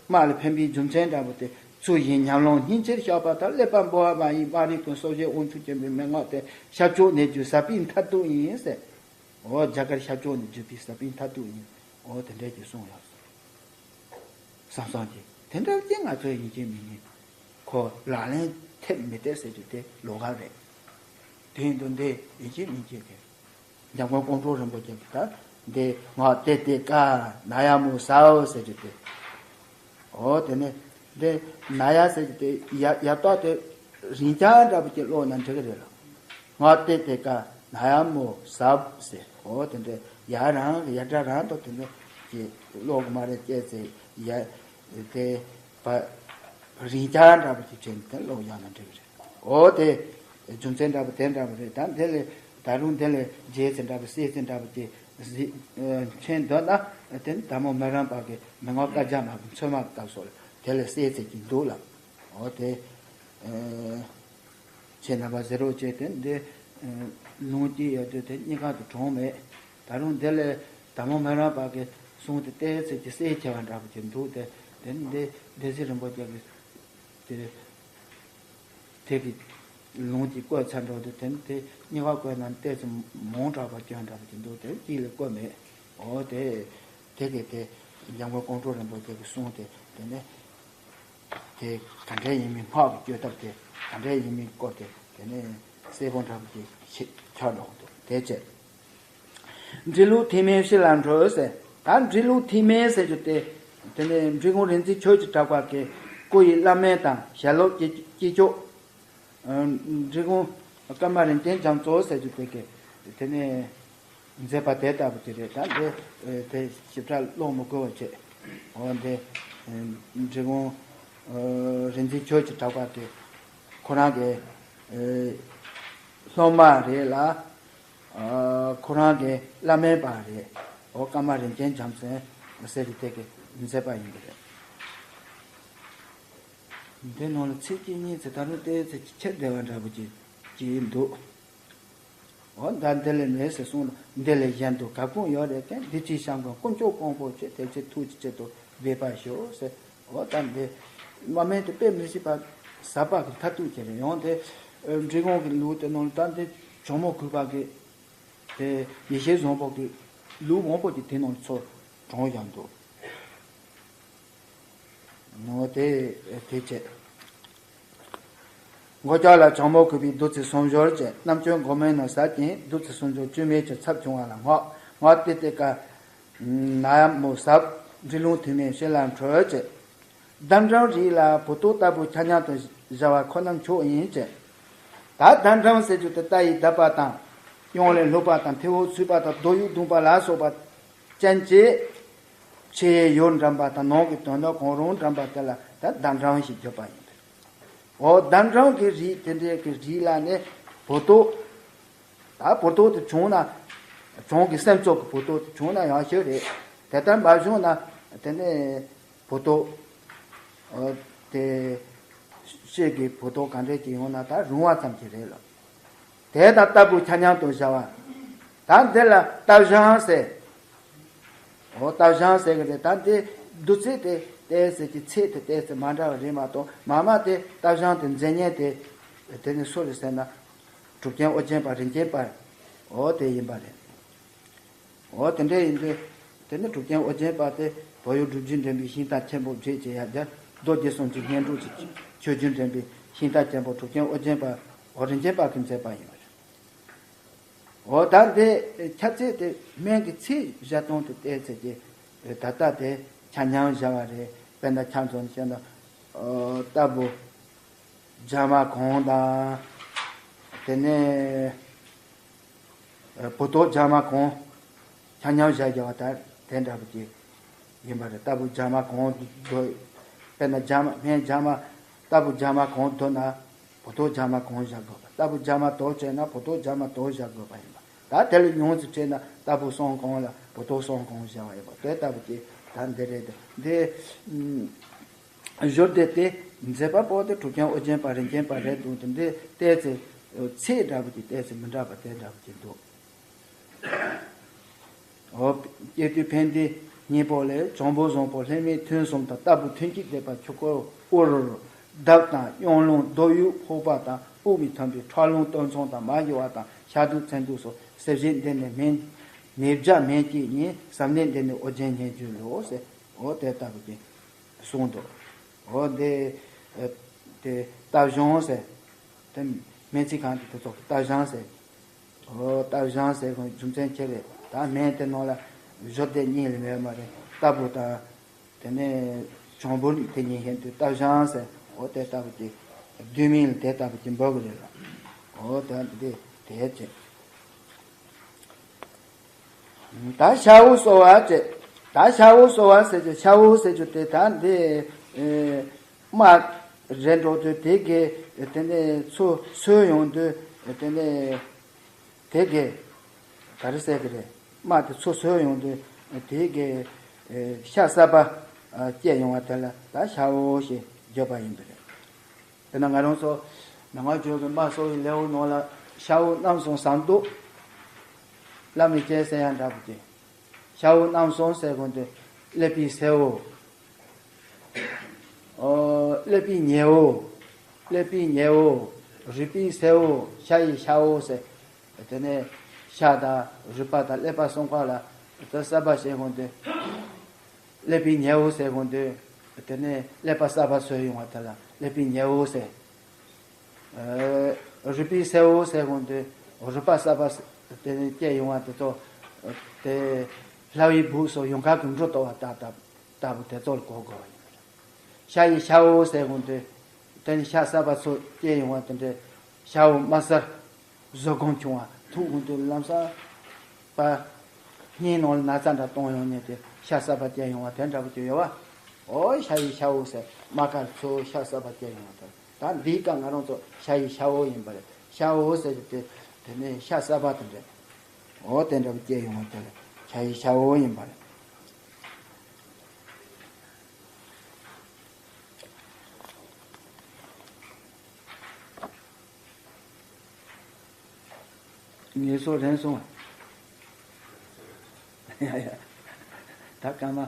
སྨག་ལ་ཕན་པའི་རྒྱུ་མཚན་འདྲ་པོ་དེ། ཚུལ་བཞིན་ཉམས་ལོངས་སྙིང་རྗེར་བཤགས་པ་དང་། ཀླད་པ་སྦོ་བ་མ་ཡིན་སྨྲ་རིགས་ཀུན། སོ་སྐྱེའི་དབང་ཕྱུག་ཆེན་པོའི་མན་ངག་སྟེ། ཤབ་ཆོག་ནས་རྒྱུ་ཟབ་པའི་མཐར་ཐུག་ཡིན་ཟེར། འོ་རྒྱ་གར་ཤབ་ཆོག་ནས་བརྒྱུད་པའི་ཟབ་པའི་མཐར་ཐུག་ཡིན། འོ་དེ་འདྲས་ཀྱི་གསུངས་ཡོད། བསམ་བསམ་གྱིས་དེ་འདྲ་ཅིག་ང་ཚོས་ཡིན་གཅིག་མིན་གཉིས་ཁོ་ལག་ལེན་ཐེབས་མི་ཐེབས་ཟེར་རྒྱུ་དེ་ལོགས་ཀ་རེད། དེ་ཡིན་དུས་འདི་ཡིན་གཅིག་མིན་གཅིག་གི་འཇམ་མགོན་ཀོང་སྤྲུལ་རིན་པོ་ཆེ་གིས་ད་འདི་སྔགས་ཏེ་ཏེ་ཀ་ན་ཡ་མོ་ཟབ་ཟེར་རྒྱུ་དེ། འོ་དེ་ནས་འདི་ན་ཡ་ཟེར་གྱི་དེ་ཡ་ཡ་ཏོག་དེ་རིང་ཅག་འདྲ་པོ་ཅིག་ཀློག་ན་འགྲིག་གི་རེད་ལ། སྔགས་ཏེ་ཏེ་ཀ་ན་ཡ་མོ་ཟབ་ཟེར། འོ་དེ་འདྲ་ཡ་རང་ཡ་སྒྲ་རང་དང་དེ་འདྲ་ཅིག་ཀློག་གི་མ་རེད་ཅེས་ཟེར། ཡ་དེ་བ་རིང་ཅག་འདྲ་པོ་ཅིག་བྱས་ནས་དེ་ཀློག་ཡག་ན་འགྲིག་གི་རེད། འོ་དེ་རྒྱུ་མཚན་འདྲ་པོ་དེ་འདྲ་པོ་རེད། ད་འདི་ལས་ད་རུང་འདི་ལས་རྗེས་ཟིན་འདྲ་པོ་གསལ་ཟིན་འདྲ་པོ་ཅིག་གཟིགས་མཁྱེན་འདོད་ན། དེ་ནི་ལྟད་མོ་མི་རངས་པ་གི་མན་ངག་བཀའ་རྒྱ་མ་གི་མཚན་མ་སྐབས་སུ་དེ་ལས་གསལ་ཟེར་གྱི་འདུག་ལ། འོ་དེ་ཁྱེད་རྣམ་པ་གཟིགས་རོགས་བྱས། དེ་འདི་ལུང་གཅིག་ཡོད་དུས་དེ་གཉིས་ཀ་དུ་གྲངས་མེད། ད་རུང་འདི་ལས་ལྟད་མོ་མི་རངས་པ་གི་གསུང་དེ་ཏོག་ཙམ་གྱི་གསལ་ཆེ་བ་འདྲ་པོ་ཅིག་འདུག་དེ་དེ་ནི་འདི་སྡེ་སྲིད་རིན་པོ་ཆེ་གི་དེ་དེ་གི་ལུང་གཅིག་བཀོད་ཚར་འགྲོ་དུས་དེ་ནི་དེ་གཉིས་ཀ་བཀོད་ན་ཏོག་ཙམ་མང་དྲགས་པ་སྐྱོན་འདྲ་པོ་ཅིག་འདུག་དེ་གཅིག་ལས་བཀོད་མེད། འོ་དེ་དེ་གི་དེ་འཇམ་མགོན་ཀོང་སྤྲུལ་རིན་པོ་ཆེ་གི་གསུང་དེ་དེ་ནི་དེ་ག་འདྲ་ཡིན་མིན་སྔགས་ཀྱི་བཅོས་ཐབས་དེ་ག་འདྲ་ཡིན་མིན་སྐོར་དེ་དེ་ནི་གསལ་པོ་འདྲ་པོ་ཅིག་ཤེས་ཆགས་འགྲོ་གི་འདུག་དེ་བྱས། འབྲི་ལུགས་ཐེག་དམན་ཕྱི་ལ་འགྲོ་ཟེར། ད་འབྲི་ལུགས་ཐེག་དམན་ཟེར་རྒྱུ་དེ། དེ་ནས་འབྲི་གུང་རིག་འཛིན་ཆོས་ཀྱི་གྲགས་པ་གི་སྐུ་ཡི་བླ་སྨན་དང་ཞལ་སློབ་སྐྱེས་སྐྱེས་མཆོག་ཨ་འབྲི་གུང་ཀརྨ་རིན་ཆེན་རྒྱ་མཚོ་ཟེར་རྒྱུ་དེ་གི་དེ་ནས་མཛད་པ་དེ་ལྟ་བུ་ཅིག་རེད། ད་འདི་དེ་ཞིབ་ཕྲ་ཀློག་མི་དགོས་པ་བྱས། འོ་འདི་འབྲི་གུང་རིག་འཛིན་ཆོས་ཀྱི་གྲགས་པ་དེ་ཁོ་རང་གི་སློབ་མ་རེད་ལ། ཨ་ཁོ་རང་གི་བླ་སྨན་པ་རེད། འོ་ཀརྨ་རིན་ཆེན་རྒྱ་མཚོ་ཟེར་གྱི་དེ་གི་མཛད་པ་ཡིན་གྱི་རེད། འདི་ནང་ལ་ཚིག་གཅིག་གཉིས་ཙམ་ད་རུང་ཏོག་ཙམ་ཁྱེར་བདེ་བ་འདྲ་པོ་ཅིག་ཅིག་འདུག་འོ་ད་འདི་ལས་མེད་ཟེར་གསུངས་ལ། འདི་ལས་གཞན་དུ་ག་གང་ཡོད་རེད་ཀྱང་། འདི་ཕྱིར་བཤམས་ཀྱང་དཀོན་མཆོག་དཀོན་པོ་ཆེ། དེ་ཕྱིར་ཐུགས་ཀྱི་དཀྱིལ་དུ་སྦས་པར་ཞུ་ཟེར། འོ་ད་འདི་བླ་སྨན་དེ་དཔེ་མི་སྲིད་པ་ཟབ་པ་གི་མཐར་ཐུག་ཅིག་རེད། ཡང་དེ་འབྲི་གུང་གི་ལུགས་དེ་ནང་ལ་ད་འདི་ཇོ་མོ་གུས་པ་གི་དེ་ཡེ་ཤེས་བཟང་པོ་གི་ལུགས་མང་པོ་ཅིག་དེ་ནང་ཚུར་དྲངས་བཞག་འདུག་འོ་དེ་དེ་བྱས། མགོ་ལྕོག་ལ་བྱང་མོ་གུས་པའི་བདུད་རྩི་སུམ་སྦྱོར་བཅས། རྣམ་བཅུ་སྒོ་མོའི་ནང་ཟབ་ཅིང་བདུད་རྩི་སུམ་སྦྱོར་བཅུད་མེད་ཀྱི་ཚབ་བྱུང་བ་ལ་བསྔགས། བསྔགས་ཏེ་ཏེ་ཀ་ན་ཡ་མོ་ཟབ། འབྲི་ལུང་ཐུན་མིན་ཞི་ལ་འཁྲུལ་བཅས། རྡ་འབྲམ་རིགས་ལ་བུ་ཏོ་ལྟ་བུ་ཆ་མཉམ་དུ་བཞག་པ་ཁོ་ན་མཆོག་ཡིན་བཅས། ད་རྡ་འབྲམ་ཟེར་རྒྱུ་དེ་རྟ་ཡིས་བརྡབས་པ་དང་། གཡང་ལས་ལྷོད་པ་དང་མཐེ་བོ་ཚུད་པ་དང་རྡོ་ཡུག་བརྡུངས་པ་ལ་སོགས་པ་ཅན་གྱི་ཕྱི་ཡི་ཡུལ་འགྲིམ་པ་དང་ནང་གི་དོན་དག་གང་རུང་འགྲིམ་པ་དེ་ལ་ད་རྡ་འབྲམ་ཞེས་བརྗོད་པ་ཡིན། འོ་རྡ་འབྲམ་གྱི་རིགས་དེ་འདྲའི་གི་རིགས་ལ་ནི་བུ་ཏོ། ད་བུ་ཏོ་དེ་བྱུང་ན། བྱང་གི་སེམས་ཚོགས་ཀྱི་བུ་ཏོ་དེ་བྱུང་ན་ཡང་ཞིག་རེད། དེ་ལྟར་མ་བྱུང་ན་དེ་ནི་བུ་ཏོ། འོ་དེ་ཤེལ་གྱི་བུ་ཏོ་ག་འདྲས་ཅིག་ཡོང་ན་ད་རུང་བ་ཙམ་གྱི་རེད་ལ། དེ་དང་ལྟ་བུ་ཆ་མཉམ་དུ་བཞག་པ། ད་འདི་ལ་རྟ་བཞོན་ཟེར། འོ་རྟ་བཞོན་ཟེར་གི་རེད། ད་འདི་བདུད་རྩི་དེ་ཏོག་ཙམ་གྱི་ཚད་དེ་ཏོག་ཙམ་མ་འདྲ་བ་རེད་མ་གཏོགས་མ་མ་དེ་རྟ་བཞོན་དེ་མཛེས་ཉེན་དེ། དེ་ནི་སུ་རེད་ཟེར་ན། གྲུབ་ཆེན་ཨོ་རྒྱན་པ་རིན་ཆེན་དཔལ། འོ་དེ་ཡིན་པ་རེད། འོ་དེ་འདྲ་ཡིན་དུས། དེ་ནི་གྲུབ་ཆེན་ཨོ་རྒྱན་པ་དེ་བོད་ཡུལ་སྒྲུབ་བརྒྱུད་འདྲེན་པའི་ཤིང་རྟ་ཆེན་པོ་བརྒྱད་ཅེས་ཡར་རྒྱ་མདོ་སྡེ་གསུམ་གྱི་སྙན་སྒྲོན་གྱི་ཆོས་བརྒྱུད་འདྲེན་པའི་ཤིང་རྟ་ཆེན་པོ་གྲུབ་ཆེན་ཨོ་རྒྱན་པ་ཨོ་རིན་ཆེན་དཔལ་གྱིས་མཛད་པ་ཡིན་པ་རེད། འོ་ད་འདི་ཁྱད་ཚད་དེ་སྨན་གྱི་ཚད་བཞག་སྟངས་དེ་བལྟས་ཚེ་ཀྱི་ད་ལྟ་དེ་ཆ་མཉམ་བཞག་པ་རེད། དཔེར་ན་ཆ་མཚོན་བཤད་ན་ལྟ་བུ་རྒྱ་མ་གང་དང་། དེ་ནས་བུ་ཏོ་རྒྱ་མ་གང་ཆ་མཉམ་བཞག་བཞག་པ་ད་དེ་འདྲ་བོ་ཅིག་ཡིན་པ་རེད། ལྟ་བུ་རྒྱ་མ་གང་འདོད། དཔེར་ན་རྒྱ་མ་སྨན་རྒྱ་མ་ལྟ་བུ་རྒྱ་མ་གང་འདོད་ན་བུ་ཏོ་རྒྱ་མ་གང་བཞག་དགོས་པ། ལྟ་བུ་རྒྱ་མ་དོ་བྱས་ན་བུ་ཏོ་རྒྱ་མ་དོ་བཞག་དགོས་པ་ཡིན་པ། ད་དེ་ལས་ཉུང་ཙམ་བྱས་ན་ལྟ་བུ་གསུམ་གང་ལ་བུ་ཏོ་གསུམ་གང་བཞག་པ་ཡིན་པ་དེ་ལྟ་བུ་ཅིག་ད་འདི་རེད། འདི། ཨུམ། བཞུགས་སྡེ་དེ་མཛད་པ་པོ་དེ་གྲུབ་ཆེན་ཨོ་རྒྱན་པ་རིན་ཆེན་དཔལ་རེད་འདུག་དེ་འདི་ཏོག་ཙམ་ཚད་འདྲ་པོ་ཅིག་ཏོག་ཙམ་མི་འདྲ་པ་དེ་འདྲ་པོ་ཅིག་འདུག་འོ། སྐྱེ་དུས་ཕན་བདེའི་སྙིང་པོ་ལས། བྱང་བུ་བཟང་པོ་ལྷད་མེད་ཐུན་གསུམ་དང་ལྟ་བུ་ཐུན་གཅིག་བསྡེབས་པ་ཆུ་ཁོལ་དབུར། གདབ་དང་གཡང་ལུང་རྡོ་ཡུག་ཕོག་པ་དང་དབུགས་མི་ཐོན་པའི་ཁྲག་རླུང་སྟོད་འཚངས་དང་མར་གྱི་བ་དང་ཤ་དུག་ཚན་དུག་སོགས་ཟས་བཞིན་འདི་ནི་སྨན། མེ་བྱ་སྨན་གཅིག་ཡིན། ཟབ་གནད་འདི་ནི་ཨོ་རྒྱན་སྙན་བརྒྱུད་ལོ་ཟེར། འོ་དེ་ལྟ་བུ་ཅིག་གསུངས་འདུག་འོ་འདི། ཨ། དེ་རྟ་བཞོན་ཟེར། དེ་སྨན་རྩིས་ཁང་དེ་དེ་ཚོ་རྟ་བཞོན་ཟེར། འོ་རྟ་བཞོན་ཟེར་གོ་རྒྱུ་མཚན་ཅི་རེད། ད་སྨན་དེ་ནང་ལ་བཞུར་དེ་གཉིས་ལས་མེད་མ་རེད། རྟ་བུ་དང་། དེ་ནས་བྱང་བུ་དེ་གཉིས་ཡིན་དུས་རྟ་བཞོན་ཟེར། འོ་དེ་ལྟ་བུ་ཅིག་བསྡུས་མིང་ལ་དེ་ལྟ་བུ་ཅིག་འབོད་གི་རེད་ལ། འོ་ད་འདི་དེ་བྱས། ད་ཤ་བོ་གསོ་བ་བྱེད། ད་ཤ་བོ་གསོ་བ་ཟེར་གྱི་ཤ་བོ་ཟེར་གྱི་དེ་ད་འདི་ཨེ་རྨ་རེད་འགྲོ་དུས་དེ་གི་དེ་ནས་ཚུར་སོས་ཡོང་དུས་དེ་ནས་དེ་གི་ག་རེ་ཟེར་གི་རེད། རྨ་དེ་ཚུར་སོས་ཡོང་དུས་དེ་གི་ཨེ་ཤ་གསར་པ་ཨ་སྐྱེས་ཡོང་བ་དེ་ལ་ད་ཤ་བོ་ཞེས་བརྗོད་པ་ཡིན་པ་རེད། དེ་ན་ང་རང་ཚོ་མི་མང་ཆོས་ཀྱི་རྨ་གསོ་བའི་ལེའུ་ནང་ལ་ཤ་བོ་རྣམ་གསུམ་ཟབ་འདུག་བླ་མའི་སྤྱན་གསལ་ཡང་འདྲ་པོ་ཅན། ཤ་བོ་རྣམ་གསུམ་ཟེར་དགོས་འདུག་ཀླད་པའི་སེར་བོ། ཨོ། ཀླད་པའི་ཉེ་བོ། ཀླད་པའི་ཉེ་བོ། རུས་པའི་སེར་བོ། ཤ་ཡི་ཤ་བོ་ཟེར། དེ་ནས་ཤ་དང་རུས་པ་དང་ཀླད་པ་གསུམ་ཀ་ལ་དེ་གསར་པ་བྱེད་དགོས་འདུག་ཀླད་པའི་ཉེ་བོ་ཟེར་དགོས་འདུག་དེ་ནས་ཀླད་པ་གསར་པ་བཟོས་ཡོང་བ་དེ་ལ་ཀླད་པའི་ཉེ་བོ་ཟེར། ཨ། རུས་པའི་སེར་བོ་ཟེར་དགོས་འདུག་རུས་པ་གསར་པ་དེ་ནས་སྐྱེས་ཡོང་བ་དེ་ཚོ་དེ་ལྷ་བའི་བུ་སོགས་ཡུངས་དཀར་གྱི་འབྲུ་གཏོར་བ་ལྟ་ལྟ་ལྟ་བུ་དེ་ཚོ་ལ་གོ་དགོས་པ་ཡིན། ཤ་ཡི་ཤ་བོ་ཟེར་དགོས་འདུག་དེ་ནས་ཤ་གསར་པ་ཚོ་སྐྱེས་ཡོང་བ་དེ་འདྲའི་ཤ་བོ་དམར་སེར། གཟུགས་ཁམས་ཆུང་བ་ཐུག་གོ་དུས་ལམ་སང་པ། སྙིང་ནང་ལ་ན་ཚ་འདྲ་གཏོང་ཡོང་ཉེན་དེ་ཤ་གསར་པ་སྐྱེས་ཡོང་བ་དེ་འདྲ་བོ་ཅིག་ཡོད་བ། འོ་ཤ་ཡི་ཤ་བོ་ཟེར་རྨ་ཁ་ཚོ་ཤ་གསར་པ་སྐྱེས་ཡོང་བ་དེ། ད་འདིའི་སྐབས་ང་རང་ཚོ་ཤ་ཡི་ཤ་བོ་ཡིན་པ་རེད། ཤ་བོ་ཟེར་གྱི་དེ་དེ་ནས་ཤ་གསར་པ་དེ་འདྲ། འོ་དེ་འདྲ་བོ་སྐྱེས་ཡོང་བ་དེ་ལ་ཤ་ཡི་ཤ་བོ་ཡིན་པ་རེད། ངལ་གསོ་རན་སོང་། ཡ་ཡ། ད་སྐར་མ་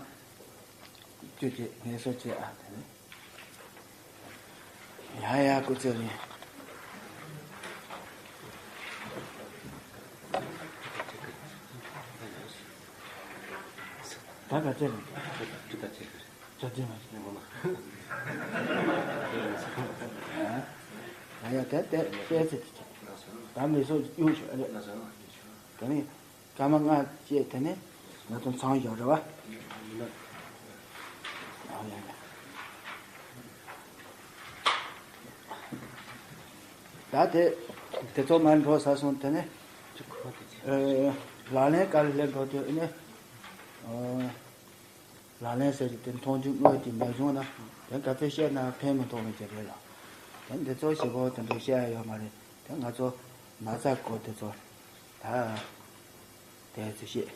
བཅུ་བྱས་ངལ་གསོ་བྱས་ཨ་དེ་ནི། ཡ་ཡ་སྐུ་ཚེ་རིང་། ད་ག་ཚོད་རེད། བཅུ་ད་ཅི་རེད། བཅུ་ད་ཅི་མ་རེད། ཨ། ཡ་དེ་དེ་བཤད་ཚེ་ཅི་ཆེ། ད་མི་སོ་གཡུག་ཤོག་རེད། དེ་ནི་སྐར་མ་ལྔ་བཅད་དེ་ནི་ང་ཚོ་ཚང་བཞག་རེད་བ། ཨ་ཡ་ཡ། ད་དེ་དེ་ཚོ་མར་འགྲོ་ས་སོང་། དེ་ནི་ཨེ་ལག་ལེན་ག་ལ་སླེབས་འགྲོ་དུས་ནི་ཨེ་ལག་ལེན་ཟེར་གྱི་དེ་མཐོང་ཆོས་དངོས་ཀྱི་མེད་བྱུང་ན་དེ་ག་ཚོད་བཤད་ན་ཕན་མི་ཐོགས་པ་ཅིག་རེད་ལ། དེ་འདི་ཚོ་ཞིབ་པོ་དེ་འདྲ་བཤད་ཡ་ཡོད་མ་རེད། དེ་ང་ཚོ་མ་རྩ་སྐོར་དེ་ཚོ་ད་དེ་ཚོ་བཤད།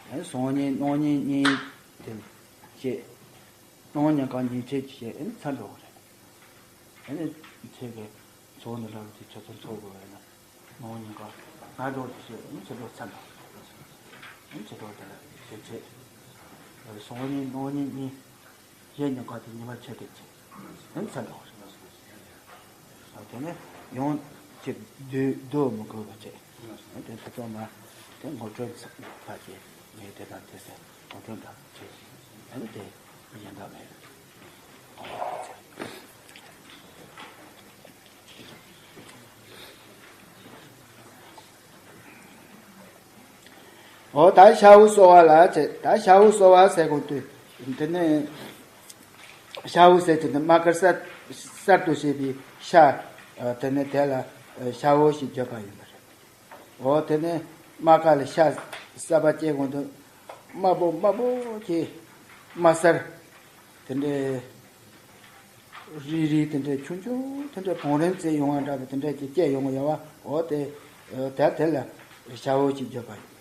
དེ་གཟུགས་བརྙན་རྣམ་བརྙན་གཉིས་དེ་བཤད། རྣམ་བརྙན་གང་ཉིན་ཆད་ཀྱི་བཤད། ཨེ་ཚར་འགྲོ་གི་རེད། ཨེ་ནི་ཁྱེད་ཀྱི་ཚོགས་འདི་འདྲ་བ་དེ་ཁྱེད་ཚོ་ཚོགས་དགོས་པས་ན། ནོར་ཉེན་ཁ་སྔ་དྲོ་དེ་ཚོ་ཡང་ཚེ་སྲོག་ཚར་འགྲོ། ཡང་ཚེ་སྲོག་དེ་ལ་ཞེ་ཆེ། སོང་ཉིན་ནོར་ཉིན་གཉིས། གཞན་ཉེན་ཁ་དེ་ཉི་མ་ཆེ་གེ་ཆེ། ཡང་ཚར་འགྲོ། དེ་ནས་ཡང་ཅིག་སྡོད་སྡོད་མི་དགོས་པ་བྱས། དེ་ཚོ་ཚང་མ་དེ་ངོ་སྤྲོད་ཕར་བྱས། ངས་དེ་དང་དེ་ཟེར་ངོ་སྤྲོད་འདྲ་བྱས། ཨ་ནི་དེ་གཞན་དག་མེད། འོ་ད་ཤ་བོ་གསོ་བ་ལ་བྱེད། ད་ཤ་བོ་གསོ་བ་ཟེར་གོང་དུས་དེ་ནས་ཤ་བོ་ཟེར་གྱི་འདི་དམག་སྒར་གསར་གསར་དུ་བྱས་པའི་ཤ། དེ་ནས་དེ་ལ་ཤ་བོ་ཞེས་བརྗོད་པ་ཡིན་པ་རེད། འོ་དེ་ནས་དམག་སྒར་ལ་ཤ་གསར་པ་སྐྱེལ་གོང་དུ་དམར་པོ་དམར་པོ་གྱི་དམར་སེར། དེ་འདྲའི་རིལ་རིལ་དེ་འདྲའི་ཆུང་ཆུང་དེ་འདྲའི་བོང་རིམ་བརྩེགས་ཡོང་བ་འདྲ་པོ་དེ་འདྲ་ཅིག་སྐྱེས་ཡོང་གི་ཡོད་པ། འོ་དེ་ད་དེ་ལ་ཤ་བོ་ཞེས་བརྗོད་པ་ཡིན།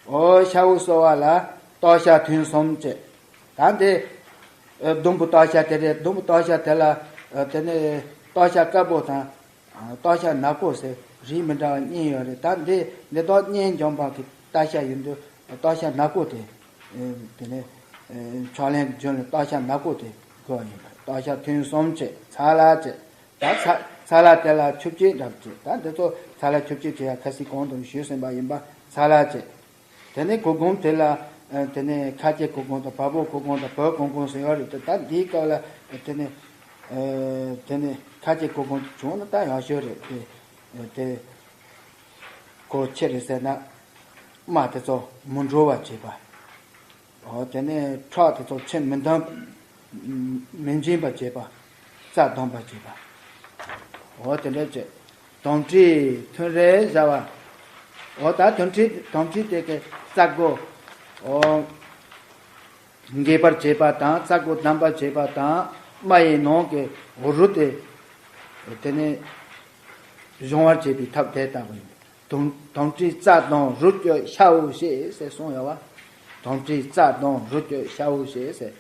འོ་ཤ་བོ་གསོ་བ་ལ་ལྟོ་ཤ་ཐུན་གསུམ་བྱེད། ད་འདི་ཟླུམ་པོ་ལྟོ་ཤ་དེ་རེད། ཟླུམ་པོ་ལྟོ་ཤ་དེ་ལ་དེ་ནས་ལྟོ་ཤ་དཀར་པོ་དང་ལྟོ་ཤ་ནག་པོ་ཟེར་རིགས་མི་འདྲ་བ་གཉིས་ཡོད་རེད། ད་འདི་འདི་དག་གཉེན་འཇོམས་པ་གི་ལྟ་ཤ་ཡིན་དུས་ལྟོ་ཤ་ནག་པོ་དེ། དེ་ནས་ཕྱག་ལེན་གྱི་རྒྱུན་ལ་ལྟོ་ཤ་ནག་པོ་དེ་དགོས་པ་ཡིན་པ། ལྟོ་ཤ་ཐུན་གསུམ་བྱེད། ཚ་ལ་བྱེད། ད་ཚ་ཚ་ལ་དེ་ལ་ཆུ་བཅུད་འདྲ་བྱེད། ད་འདི་ཚོ་ཚ་ལ་ཆུ་བཅུད་བྱེད་ཡ་ཁ་སང་གོང་དུ་ཞུས་ཟིན་པ་ཡིན་པ། ཚ་ལ་བྱེད། དེ་ནས་གུར་གུམ་དེ་ལ་དེ་ནས་ཁ་ཆེ་གུར་གུམ་དང་བལ་པོ་གུར་གུམ་དང་བོད་གུར་གུམ་ཟེར་ཡོད་རེད། ད་འདིའི་སྐབས་ལ་དེ་ནས་དེ་ནས་ཁ་ཆེ་གུར་གུམ་བྱུང་ན་ད་ཡག་ཤོས་རེད། དེ་དེ་གོ་ཆེ་རེད་ཟེར་ན་རྨ་དེ་ཚོ་མི་འགྲོ་བ་བྱེད་པ། འོ་དེ་ནས་ཁྲག་དེ་ཚོ་ཆེ་མི་འདོན། མི་འབྱིན་པ་བྱེད་པ། རྩ་སྡོམ་པ་བྱེད་པ། འོ་དེ་འདྲ་བྱེད། དོམ་མཁྲིས་ཐུན་རེ་བཞག་པ། འོ་ད་དོམ་མཁྲིས་དོམ་མཁྲིས་དེ་གའི་རྩ་སྒོ་འོ་འགེབས་པར་བྱེད་པ་དང་རྩ་སྒོ་བསྡམ་པར་བྱེད་པ་དང་རྨ་ཡི་ནང་གི་རུད་དེ་དེ་ནས་སྦྱོང་བར་བྱེད་པའི་ཐབས་དེ་ལྟ་བུ་ཡིན། དོམ་དོམ་མཁྲིས་རྩ་སྡོམ་རུད་གཅོད་ཤ་བོ་ཞེས་ཟེར་གསུངས་ཡོད་པ། དོམ་མཁྲིས་རྩ་སྡོམ་རུད་གཅོད་ཤ་བོ་ཞེས་ཟེར།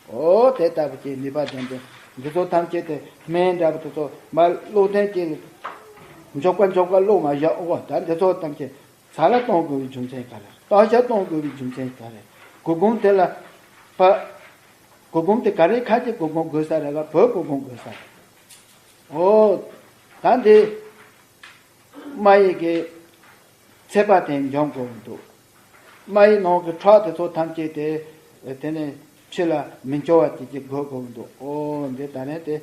འོ་དེ་ལྟ་བུ་ཅིག་ནུས་པ་ལྡན་ཏེ། འདི་ཚོ་ཐམས་ཅད་དེ་སྨན་འདྲ་བོ་དེ་ཚོ་མར་བླུགས་ཐེངས་གཅིག་ལ་མགྱོགས་པ་མགྱོགས་པ་བླུགས་མ་བཞག་འོ་ད་འདི་ཚོ་ཐམས་ཅད་ཚ་ལ་གཏོང་དགོས་པའི་རྒྱུ་མཚན་ག་རེ། ལྟོ་ཤ་གཏོང་དགོས་པའི་རྒྱུ་མཚན་ག་རེ། གུར་གུམ་དེ་ལ་ཕ། གུར་གུམ་དེ་ག་རེ་ཁ་ཆེ་གུར་གུམ་དགོས་ས་རེད་ག་བོད་གུར་གུམ་དགོས་ས་རེད། འོ། ད་འདི་རྨ་ཡི་གི་ཚད་པ་དེ་འཇོམས་དགོས་འདུག་རྨ་ཡི་ནང་གི་ཁྲག་དེ་ཚོ་ཐམས་ཅད་དེ་དེ་ནས་ཕྱི་ལ་མི་འབྱོར་བ་དེ་ཅིག་དགོས་དགོས་འདུག་འོ་འདི་ད་ནས་དེ་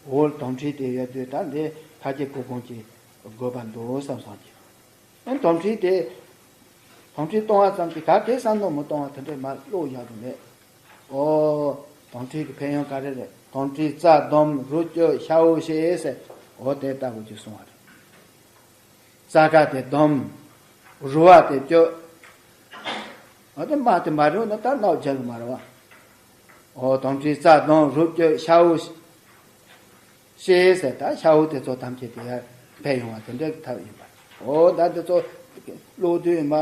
འོ་དོམ་མཁྲིས་དེ་ཡོད་དུས་ད་འདི་ཁ་ཆེ་གུར་གུམ་གྱི་དགོས་པ་འདུག་བསམ་སོང་གི་ཨ་དོམ་མཁྲིས་དེ། དོམ་མཁྲིས་གཏོང་བ་ཙམ་གྱིས་ག་གེ་བསམ་བློ་མི་གཏོང་བ་དེ་འདྲས་མ་བློ་ཡག་གི་མེད། ཨོ། དོམ་མཁྲིས་ཀྱི་ཕན་ཡོན་ག་རེ་རེད། དོམ་མཁྲིས་རྩ་སྡོམ་རུ་སྐྱོད་ཤ་བོ་ཞེས་ཟེར། ཨོ་དེ་ལྟ་བུ་ཅིག་གསུངས་པ་རེད། རྩ་ཁ་དེ་སྡོམ། རུ་བ་དེ་སྐྱོད། ཨོ་དེ་མ་དེ་མ་རུ་ན་ད་རྣག་རྒྱག་གི་མ་རེད་བ། ཨོ་དོམ་མཁྲིས་རྩ་སྡོམ་རུ་སྐྱོད་ཤ་བོ་ཞེས། ཞེས་ཟེར་ད་ཤ་བོ་དེ་ཚོ་ཐམས་ཅད་དེ་ཡར་འཕེལ་ཡོང་བ་དེ་འདྲའི་ཐབས་ཡིན་པ། འོ་ད་དེ་ཚོ་ཀློག་དུས་མ་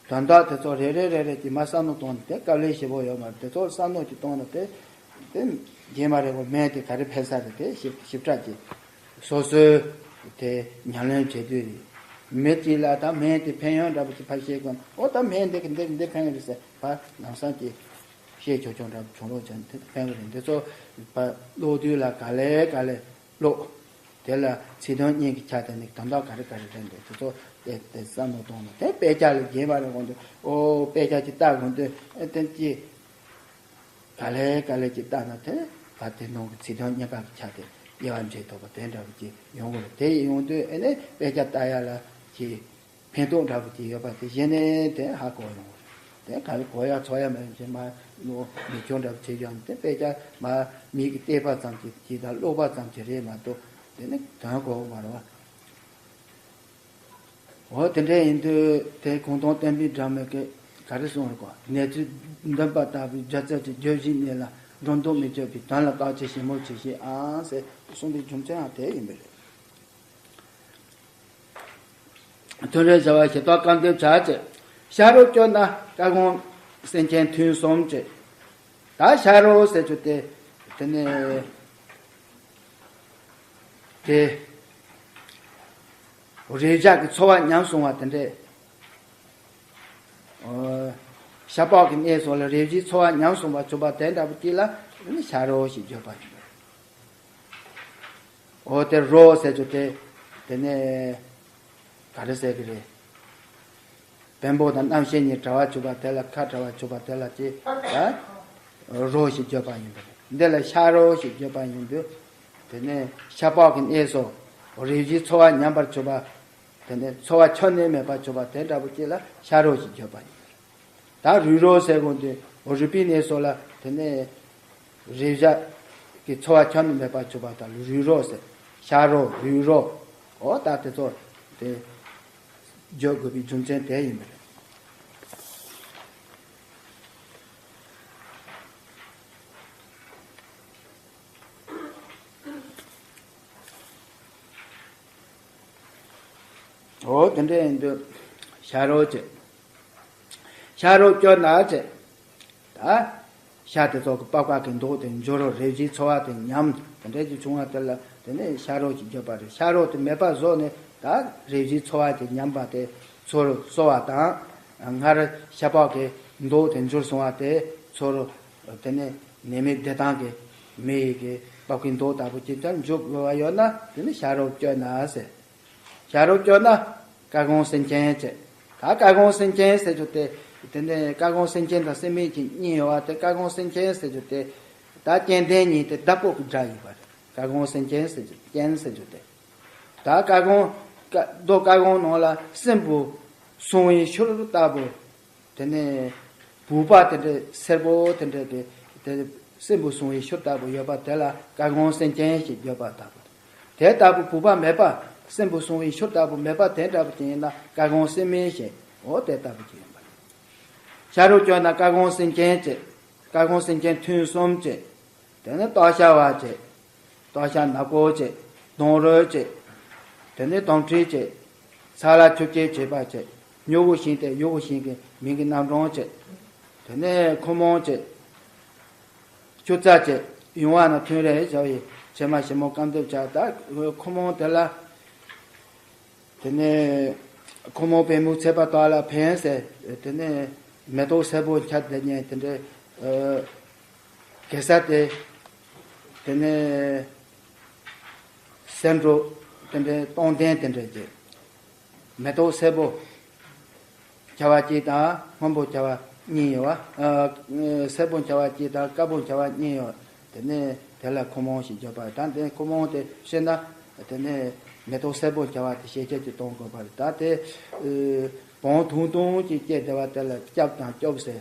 དོན་དག་དེ་ཚོ་རེ་རེ་རེ་རེ་གྱིས་མ་བསམ་བློ་གཏོང་ནས་དེ་དཀའ་ལས་ཞེ་པོ་ཡོད་མ་རེད། དེ་ཚོ་བསམ་བློ་ཅིག་གཏོང་ན་དེ་དེ་རྗེས་མ་རེ་བ་སྨན་དེ་ག་རེ་ཕན་ས་རེད། དེ་ཞིབ་ཞིབ་ཕྲ་ཅིག་སོ་སོའི་དེ་ཉམས་ལེན་བྱེད་དུས་རེད། མི་གཅིག་ལ་ད་སྨན་དེ་ཕན་ཡོན་འདྲ་པོ་ཅིག་ཕར་བཤད་དགོས་ན་ཨོ་ད་སྨན་དེ་གི་འདི་འདི་ཕན་གི་རེད་ཟེར་ཕར་ལམ་སང་ཅིག་བཤད་ཆོག་ཆོག་འདྲ་བྱུང་རོགས་བྱས་ནས་དེ་ཕན་གི་རེད། འདི་ཚོ་ཕར་ཀློག་དུས་ལ་ག་ལེ་ག་ལེ་ཀློག་དེ་ལ་ཚིག་དོན་གཉིས་ཀྱི་ཆ་དེ་ནི་དོན་དག་ག་རེ་ག་རེ་རེད་འདུག་དེ་ཚོ་དེ་དེ་བསམ་བློ་གཏོང་ན་དེ་དཔེ་ཆ་ལ་རྗེས་མ་རེ་འོང་དུས་ཨོ་དཔེ་ཆ་ཅིག་ལྟ་དགོས་དུས་ཨེ་དེ་ཅི་ག་ལེ་ག་ལེ་ཅིག་ལྟ་ན་དེ་ད་དེ་ནང་གི་ཚིག་དོན་གཉིས་ཀ་གི་ཆ་དེ་ དབྱེ་བ་འབྱེད་ཐུབ་པ་དེ་འདྲ་བོ་ཅིག་ཡོང་གི་རེད། དེ་ཡོང་དུས་ཨེ་ནས་དཔེ་ཆ་ལྟ་ཡ་ལ་ཅིག་ཕན་ཐོགས་འདྲ་བོ་ཅིག་ཡོད་པ་དེ་གཞི་ནས་དེ་ཧ་གོ་ཡོང་གི་རེད། དེ་ག་ལ་གོ་ཡ་ཚོར་ཡ་མེད་ཅིག་མ་ནོ་མི་ཆོག་འདྲ་བོ་བྱེད་ཀྱང་དེ་དཔེ་ཆ་མ་མིག་གིས་བལྟས་པ་ཙམ་གྱིས་ཅིག་དང་ཀློག་པ་ཙམ་གྱིས་རེད་མ་གཏོགས་དེ་ནི་དོན་གོ་གི་མ་རེད་བ། འོ་དེ་འདྲ་ཡིན་དུས་དེ་གུང་སྟོན་བསྟན་པའི་སྒྲོན་མེ་གིས་ག་རེ་གསུངས་རེད་གོ། གནས་ཚུལ་འདོན་པ་ལྟ་བུའི་སྒྱུ་རྩལ་གྱི་བརྗོད་གཞིའི་གནས་ལ་སྒྲོ་འདོགས་མི་གཅོད་པའི་དོན་ལ་བརྟག་དཔྱད་ཞིབ་མོ་བྱེད་ཤེས་ཨང་ཟེར་གསུངས་པའི་རྒྱུ་མཚན་ཡང་དེ་ཡིན་པ་རེད། ཐུན་རེ་བྱ་བ་ཞེས་རྟོགས་སྐབས་འདེབས་བྱ་བྱེད། ཤ་རོ་བསྐྱོད་ན་བཀའ་དགོངས་སེམས་ཅན་ཐུན་གསུམ་བྱེད། ད་ཤ་རོ་ཟེར་རྒྱུ་དེ་དེ་ནས་དེ། རེག་བྱ་གི་ཚོར་བ་ཉམས་སོང་བ་དེ་འདྲས། ཨོ། ཤ་པགས་ཀྱི་གནས་སོགས་ལ་རེག་བྱའི་ཚོར་བ་ཉམས་སོང་བ་བྱུང་བ་དེ་འདྲ་བོ་ཅིག་ལ་ནི་ཤ་རོ་ཞེས་བརྗོད་པ་ཡིན། ཨོ་དེ་རོ་ཟེར་རྒྱུ་དེ་དེ་ནས་ག་རེ་ཟེར་གི་རེད། བེམ་པོ་དང་རྣམ་ཤེས་གཉིས་བྲལ་བ་བྱུང་བ་དེ་ལ་ཁ་བྲལ་བ་བྱུང་བ་དེ་ལ་ཅི་ད་རོ་ཞེས་བརྗོད་པ་ཡིན་པ་རེད། འདི་ལ་ཤ་རོ་ཞེས་བརྗོད་པ་ཡིན་དུས། དེ་ནས་ཤ་པགས་ཀྱི་གནས་སོགས་རེག་བྱའི་ཚོར་བ་ཉམས་པར་གྱུར་པ། དེ་ནས་ཚོར་བ་ཁྱོན་ནས་མེད་པར་གྱུར་པ་དེ་འདྲ་བོ་ཅིག་ལ་ཤ་རོ་ཞེས་བརྗོད་པ་ཡིན། ད་རུས་རོ་ཟེར་དགོས་དུས་རུས་པའི་གནས་སོགས་ལ་དེ་ནས་རེག་བྱ་གི་ཚོར་བ་ཁྱོན་ནས་མེད་པར་གྱུར་པ་དང་རུས་རོ་ཟེར། ཤ་རོ་རུས་རོ། འོ་ད་དེ་ཚོ་དེ་བརྗོད་དགོས་པའི་རྒྱུ་མཚན་དེ་ཡིན་པ་རེད། འོ་དེ་འདྲ་ཡིན་དུས་ཤ་རོ་བྱེད། ཤ་རོ་བསྐྱོད་ན་བྱེད། ད་ཤ་དེ་ཚོ་གི་པགས་པ་གི་མདོག་དེ་འགྱུར་རོ། རེག་བྱའི་ཚོར་བ་དེ་ཉམས། དེ་འདྲ་ཅིག་བྱུང་བ་དེ་ལ་དེ་ནས་ཤ་རོ་ཞེས་བརྗོད་པ་རེད། ཤ་རོ་དེ་མེད་པ་བཟོས་ནས་ད་རེག་བྱའི་ཚོར་བ་དེ་ཉམས་པ་དེ་ཚོར་གསོ་བ་དང་། སྔར་ཤ་པགས་ཀྱི་མདོག་དེ་འགྱུར་སོང་བ་དེ་ཚོར། དེ་ནས་ནད་མེད་བདེ་ཐང་གི་མི་ཡི་གི་པགས་པའི་མདོག་ལྟ་བུ་ཅིག་ཀྱང་འཇུག་དགོས་པ་ཡོད་ན་དེ་ནི་ཤ་རོ་བསྐྱོད་ན་ཟེར། ཤ་རོ་བསྐྱོད་ན་བཀའ་དགོངས་སེམས་ཅན་བྱེད། ད་བཀའ་དགོངས་སེམས་ཅན་ཟེར་རྒྱུ་དེ། དེ་ནས་བཀའ་དགོངས་སེམས་ཅན་དང་སེམས་མེད་ཀྱི་གཉིས་ཡོད་པ་དེ། བཀའ་དགོངས་སེམས་ཅན་ཟེར་རྒྱུ་དེ། ད་སྤྱན་ལྡན་གཉིས་དེ་བདག་པོ་གི་སྒྲ་ཡིན་པ་རེད། བཀའ་དགོངས་སེམས་ཅན་ཟེར་རྒྱུ་ཅན་ཟེར་རྒྱུ་དེ། ད་བཀའ་དགོངས། བཀའ་མདོ་བཀའ་དགོངས་ནང་ལ་སྲིན་བུ་སྲུང་བའི་ཤུལ་ལྟ་བུ། དེ་ནས་བུག་པ་དེ་འདྲའི་སེར་པོ་དེ་འདྲའི་གི་དེ་སྲིན་བུ་སྲུང་བའི་ཤུལ་ལྟ་བུ་ཡོད་པ་དེ་ལ་བཀའ་དགོངས་སེམས་ཅན་ཞེས་བརྗོད་པ་ལྟ་བུ། དེ་ལྟ་བུ་བུག་པ་མེད་པ། སྲིན་བུ་སྲུང་བའི་ཤུལ་ལྟ་བུ་མེད་པ་དེ་འདྲ་བོ་ཅིག་ཡིན་ན་བཀའ་དགོངས་སེམས་མེད་ཞེས། འོ་དེ་ལྟ་བུ་ཅིག་ཡིན་པ་རེད། ཤ་རོ་བསྐྱོད་ན་བཀའ་དགོངས་སེམས་ཅན་བྱེད། བཀའ་དགོངས་སེམས་ཅན་ཐུན་གསུམ་བྱེད། དེ་ནས་ལྟོ་ཤ་བ་བྱེད། ལྟོ་ཤ་ནག་པོ་བྱེད། ལྡོང་རོས་བྱེད། དེ་ནས་དོམ་མཁྲིས་བྱེད། ཚ་ལ་ཆུ་སྐྱེས་བྱེད་པ་བྱེད། མྱུ་གུ་ཤིང་སྟེ་ཡུ་གུ་ཤིང་གི་མིང་གི་རྣམ་གྲངས་བྱེད། དེ་ནས་ཁོ་མོ་བྱེད། ཆུ་རྩ་བྱེད། ཡུང་བ་ན་ཐུན་རེ་བྱ་བའི་ཕྱེ་མ་ཞིབ་མོ་སྐམ་འདེབས་བྱ། ད་ཁོ་མོ་དེ་ལ། དེ་ནས་ཁོ་མོ་པུས་མོ་ཚད་པ་དག་ལ་ཕན་ཟེར། དེ་ནས་མེ་ཏོག་སེར་པོ་འཁྱག་དེ་ཉན་དེ་འདྲའི་གེ་སར་དེ། དེ་ནས་སེ་འབྲུ་དེ་འདྲའི་སྟོང་ལྡན་དེ་འདྲའི་གྱི་མེ་ཏོག་སེར་པོ་ཁྱབ་པ་གཅིག་དང་སྔོན་པོ་ཁྱབ་པ་གཉིས་ཡོད་པ། སེར་པོ་ཁྱབ་པ་གཅིག་དང་དཀར་པོ་ཁྱབ་པ་གཉིས་ཡོད། དེ་ནས་དེ་ལ་ཁོ་མོ་ཞེས་བརྗོད་པ་རེད། ད་དེ་ཁོ་མོ་དེ་ཤེས་ན་དེ་ནས་མེ་ཏོག་སེར་པོ་ཁྱབ་པ་དེ་ཤེས་བྱེད་ཀྱི་གཏོང་དགོས་པ་རེད། ད་དེ་བོང་ཐུང་ཐུང་ཅིག་སྐྱེས་བསྡད་པ་དེ་ལ་སྐྱབས་དང་སྐྱོབ་ཟེར།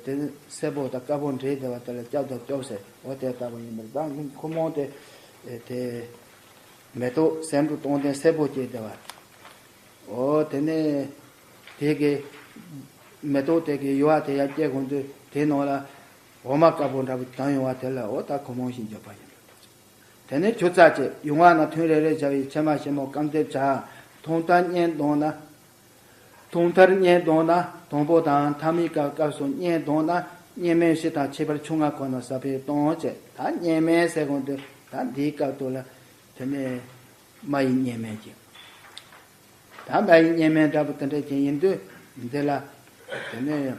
དེ་སེར་པོ་དང་དཀར་པོ་འདྲེས་བསྡད་པ་དེ་ལ་སྐྱབས་དང་སྐྱོབ་ཟེར། འོ་དེ་ལྟ་བུ་ཡིན་པ་རེད། ད་ཁོ་མོ་དེ་དེ་མེ་ཏོག་སེ་འབྲུ་སྟོང་ལྡན་སེར་པོ་སྐྱེས་བསྡད་པ། འོ་དེ་ནས་དེ་གི་མེ་ཏོག་དེ་གི་ཡུ་བ་དེ་ཡར་སྐྱེ་གོང་དུ་དེ་ནང་ལ་འོ་མ་དཀར་པོ་འདྲ་པོ་དོན་ཡོང་བ་དེ་ལ་འོ་ད་ཁོ་མོ་ཞེས་བརྗོད་པ་ཡིན། དེ་ནས་ཆུ་རྩ་བྱེད། ཡུང་བ་ན་ཐུན་རེ་རེ་བྱ་བའི་ཕྱེ་མ་ཞིབ་མོ་སྐམ་འདེབས་བྱ། ཐུང་མཐར་གཉེན་བསྡོམས་ན། ཐུང་མཐར་གཉེན་བསྡོམས་ན། དང་པོ་དང་ཐ་མའི་སྐབས་སྐབས་སུ་གཉེན་བསྡོམས་ན། གཉེན་མེད་བཞི་དང་ཁྱད་པར་ཆུ་ལྔ་ཁོ་ན་ཟབ་པའི་སྟོང་བྱེད། ད་གཉེན་མེད་ཟེར་གོང་དུ་ད་འདིའི་སྐབས་དུ་ལ་དེ་ནས་མ་ཡི་གཉེན་མེད་ཀྱི། ད་མ་ཡི་གཉེན་མེད་འདྲ་པོ་དེ་འདྲ་ཅན་ཡིན་དུས་འདི་ལ་དེ་ནས་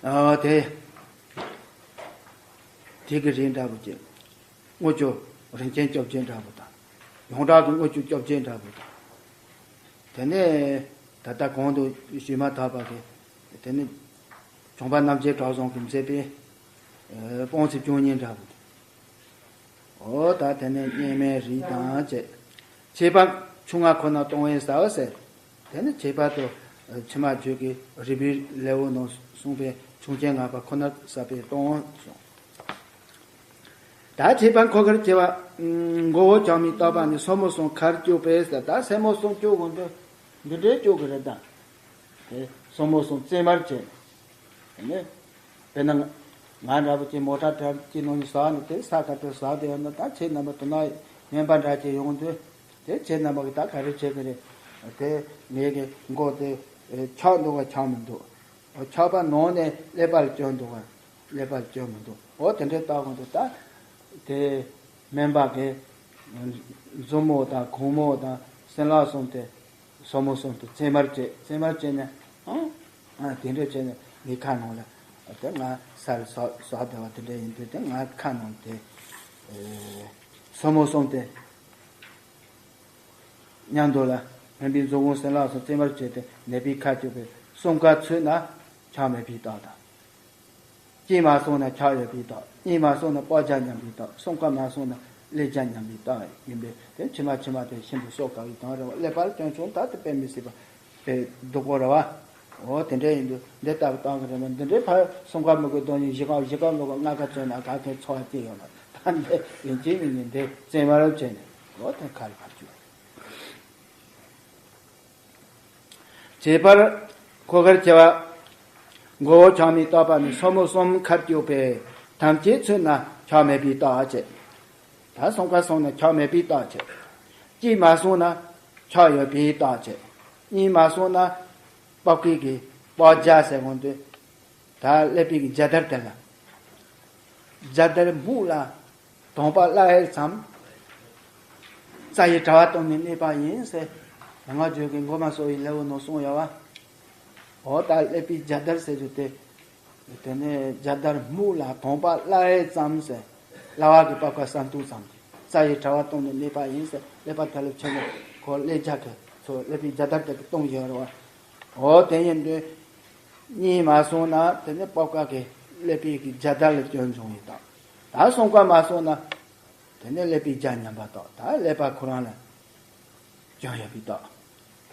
ཨ་དེ་དེ་གི་རིགས་འདྲ་པོ་ཅན། དངུལ་ཆུ་རིན་ཆེན་བཅོ་བརྒྱད་འདྲ་པོ་དང་། ཡོངས་གྲགས་ཀྱི་དངུལ་ཆུ་བཅོ་བརྒྱད་འདྲ་པོ་དང་། དེ་ནས་ད་ལྟ་གོང་དུ་ཞུས་མ་ཐག་པ་གི་དེ་ནས་བྱུང་པ་རྣམ་འབྱེད་གྲོགས་བཟང་གིས་མཛད་པའི་ཨ་སྤོང་ཚིག་བཅུ་གཉིས་འདྲ་པོ་དང་། འོ་ད་དེ་ནས་གཉེར་མའི་རིགས་དང་བཅས། ཁྱད་པར་ཆུང་ང་ཁོ་ན་གཏོང་བའི་ཟ་བ་ཟེར། དེ་ནི་ཁྱད་པར་དུ་ཕྱི་མ་བརྗོད་ཀྱི་རིགས་པའི་ལེའུ་ནང་གསུངས་པའི་ཆུང་ཆེ་ལྔ་པ་ཁོ་ན་ཟ་བའི་གཏོང་གསུངས། ད་ཁྱད་པར་འཁོར་གར་སྐྱེ་བ། མགོ་བོ་ཆགས་མི་རྟག་པ་ནི་སོར་མོ་གསུམ་ཁར་སྐྱོད་པས་ཟེར། ད་སེན་མོ་གསུམ་སྐྱོད་དགོས་འདུག་འདི་འདྲའི་སྐྱོད་ཀྱི་རེད་ད། དེ་སོར་མོ་གསུམ་བཙེམ་པར་བྱེད། དེ་ནས་དཔེར་ན་ང་འདྲ་པོ་ཅིག་མོ་ཊ་དྲ་ཅིག་ནང་ནས་ཟག་ནས་དེ་ས་ཁ་དེ་ཟག་དེ་ཡོད་ན། ད་ཁྱེད་རྣམ་པ་དུ་ན་སྨན་པ་འདྲ་ཅིག་ཡོང་དུས་དེ་ཁྱེད་རྣམ་པ་གི་ད་ག་རེ་བྱེད་ཀྱི་རེད། དེ་ངེད་ཀྱི་མགོ་དེ་ཆགས་འདུག་ག་ཆགས་མི་འདུག་ཆགས་པ་ནང་ནས་ཀླད་པ་ལ་སྐྱོན་འདུག་ག་ཀླད་པ་ལ་སྐྱོན་མི་འདུག་འོ་དེ་འདྲའི་ལྟ་དགོས་འདུག་ད་དེ་སྨན་པ་གིས་མཛུབ་མོ་དང་གུང་མོ་དང་སྲིན་ལག་གསུམ་དེ། སོར་མོ་གསུམ་དུ་བཙེམ་པར་བྱེད། བཙེམ་པར་བྱས་ནས་ཨང་། ཨ་དེ་འདྲ་བྱས་ནས་ངའི་ཁ་ནང་ལ་དེ་ང་སར་ཟག་ཟག་བསྡད་པ་དེ་འདྲ་ཡིན་དུས་དེ་ང་ཁ་ནང་དེ་སོར་མོ་གསུམ་དེ་མཉམ་དུ་ལ་སྨན་པའི་མཛུབ་གུང་སྲིན་ལག་གསུམ་བཙེམ་པར་བྱས་ཏེ་ནད་པའི་ཁ་གཅོད་པའི་གསུམ་ཀ་ཚུད་ན་ཆགས་མེད་པའི་རྟགས་དང་། གཅིག་མ་སོང་ན་ཆགས་ཡོད་པའི་རྟགས། གཉིས་མ་སོང་ན་པགས་རྒྱ་ཉམས་པའི་རྟགས། གསུམ་ཀ་མ་སོང་ན་ཀླད་རྒྱ་ཉམས་པའི་རྟགས་ཡིན་པས། དེ་ཕྱི་མ་ཕྱི་མ་དེ་ཤིན་ཏུ་གསོ་དཀའ་བའི་དོན་རེད་བ། ཀླད་པ་ལ་སྐྱོན་བྱུང་ད་དེ་དཔེ་མི་སྲིད་པ་དཔེ་སྡུག་པོ་རེད་བ། འོ་དེ་འདྲ་ཡིན་དུས་འདི་ལྟ་བུ་བཏང་གི་རེད་མ། འདི་འདྲའི་ཕར་གསུམ་ཀ་མི་དགོས་དོན་ཡིན། བཞི་ཀ་བཞི་ཀ་མི་དགོས། ལྔ་ཀ་བཙོན་ན་ག་གེ་འཚོ་བ་སྐྱེལ་ཡོང་ལ། ད་འདི་ཡིན་གཅིག་མིན་གཉིས་འདི་བཙེམ་པར་བྱས་ནས་འོ་དེ་ཁ་ལ་ཕར་བཅུག་ཁྱད་པར་འཁོར་གར་སྐྱེ་བ། མགོ་བོ་ཆགས་མི་རྟག་པ་ནི་སོར་མོ་གསུམ་ཁར་སྐྱོད་པས་ཐམས་ཅད་ཚུད་ན་ཆགས་མེད་པའི་རྟགས་བྱེད། ད་གསུམ་ཀ་སོང་ན་ཆགས་མེད་པའི་རྟགས་བྱེད། གཅིག་མ་སོང་ན་ཆགས་ཡོད་པའི་རྟགས་བྱེད། གཉིས་མ་སོང་ན་པགས་པའི་གི་པགས་རྒྱ་ཟེར་གོང་དུ་ད་ཀླད་པའི་གི་རྒྱ་དར་དེ་ལ། རྒྱ་དར་སྨུག་ལ་དང་པ་སླར་ཡལ་ཙམ། རྩ་ཡི་དྲ་བ་གཏུམ་ནས་གནས་པ་ཡིན་ཟེར། ང་བརྗོད་ཀྱི་མགོ་མ་སོ་ཡི་ལེའུ་ནང་གསུངས་ཡོད་བ། འོ་ད་ཀླད་པའི་རྒྱ་དར་ཟེར་རྒྱུ་དེ། དེ་ནས་རྒྱ་དར་སྨུག་ལ་དང་པ་སླར་ཡལ་ཙམ་ཟེར། ལ་བ་གི་པགས་ཀ་སྲ་མཐུག་ཙམ་གྱིས་རྩ་ཡི་དྲ་བ་གཏུམ་ནས་གནས་པ་ཡིན་ཟེར། ཀླད་པ་དལ་ལུ་ཆེན་མོ་ཁོ་ཀླད་རྒྱ་གི་ཚོ་ཀླད་པའི་རྒྱ་དར་དེ་གི་གཏུམ་བཞིན་རེད་བ། འོ་དེ་ཡིན་དུས། གཉིས་མ་སོང་ན་དེ་ནི་པགས་ཀ་གི་ཀླད་པའི་གི་རྒྱ་དར་ལ་སྐྱོན་བྱུང་བའི་རྟགས། ད་གསུམ་ཀ་མ་སོང་ན་དེ་ནི་ཀླད་པའི་རྒྱ་ཉམས་པ་རྟགས། ད་ཀླད་པ་ཁོ་རང་ལ་སྐྱོན་ཡོད་པའི་རྟགས།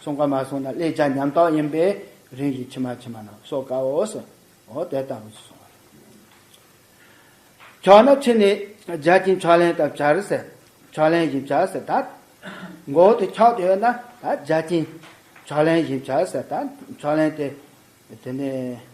གསུམ་ཀ་མ་སོང་ན་ཀླད་རྒྱ་ཉམས་རྟགས་ཡིན་པས་རིམ་བཞིན་ཕྱི་མ་ཕྱི་མ་ན་གསོ་དཀའོ་ཟེར། འོ་དེ་ལྟ་བུ་ཞིག་གསུངས་པ་རེད། ཆགས་ན་ཕྱི་ནས་བརྒྱ་བྱིན་ཕྱག་ལེན་དང་བྱར་ཟེར། ཕྱག་ལེན་བཞིན་བྱར་ཟེར། ད་མགོ་བོ་དེ་ཆགས་ཏེ་ཡོད་ན་ད་བརྒྱ་བྱིན་ཕྱག་ལེན་བཞིན་བྱར་ཟེར། ད་ཕྱག་ལེན་དེ་དེ་ནས་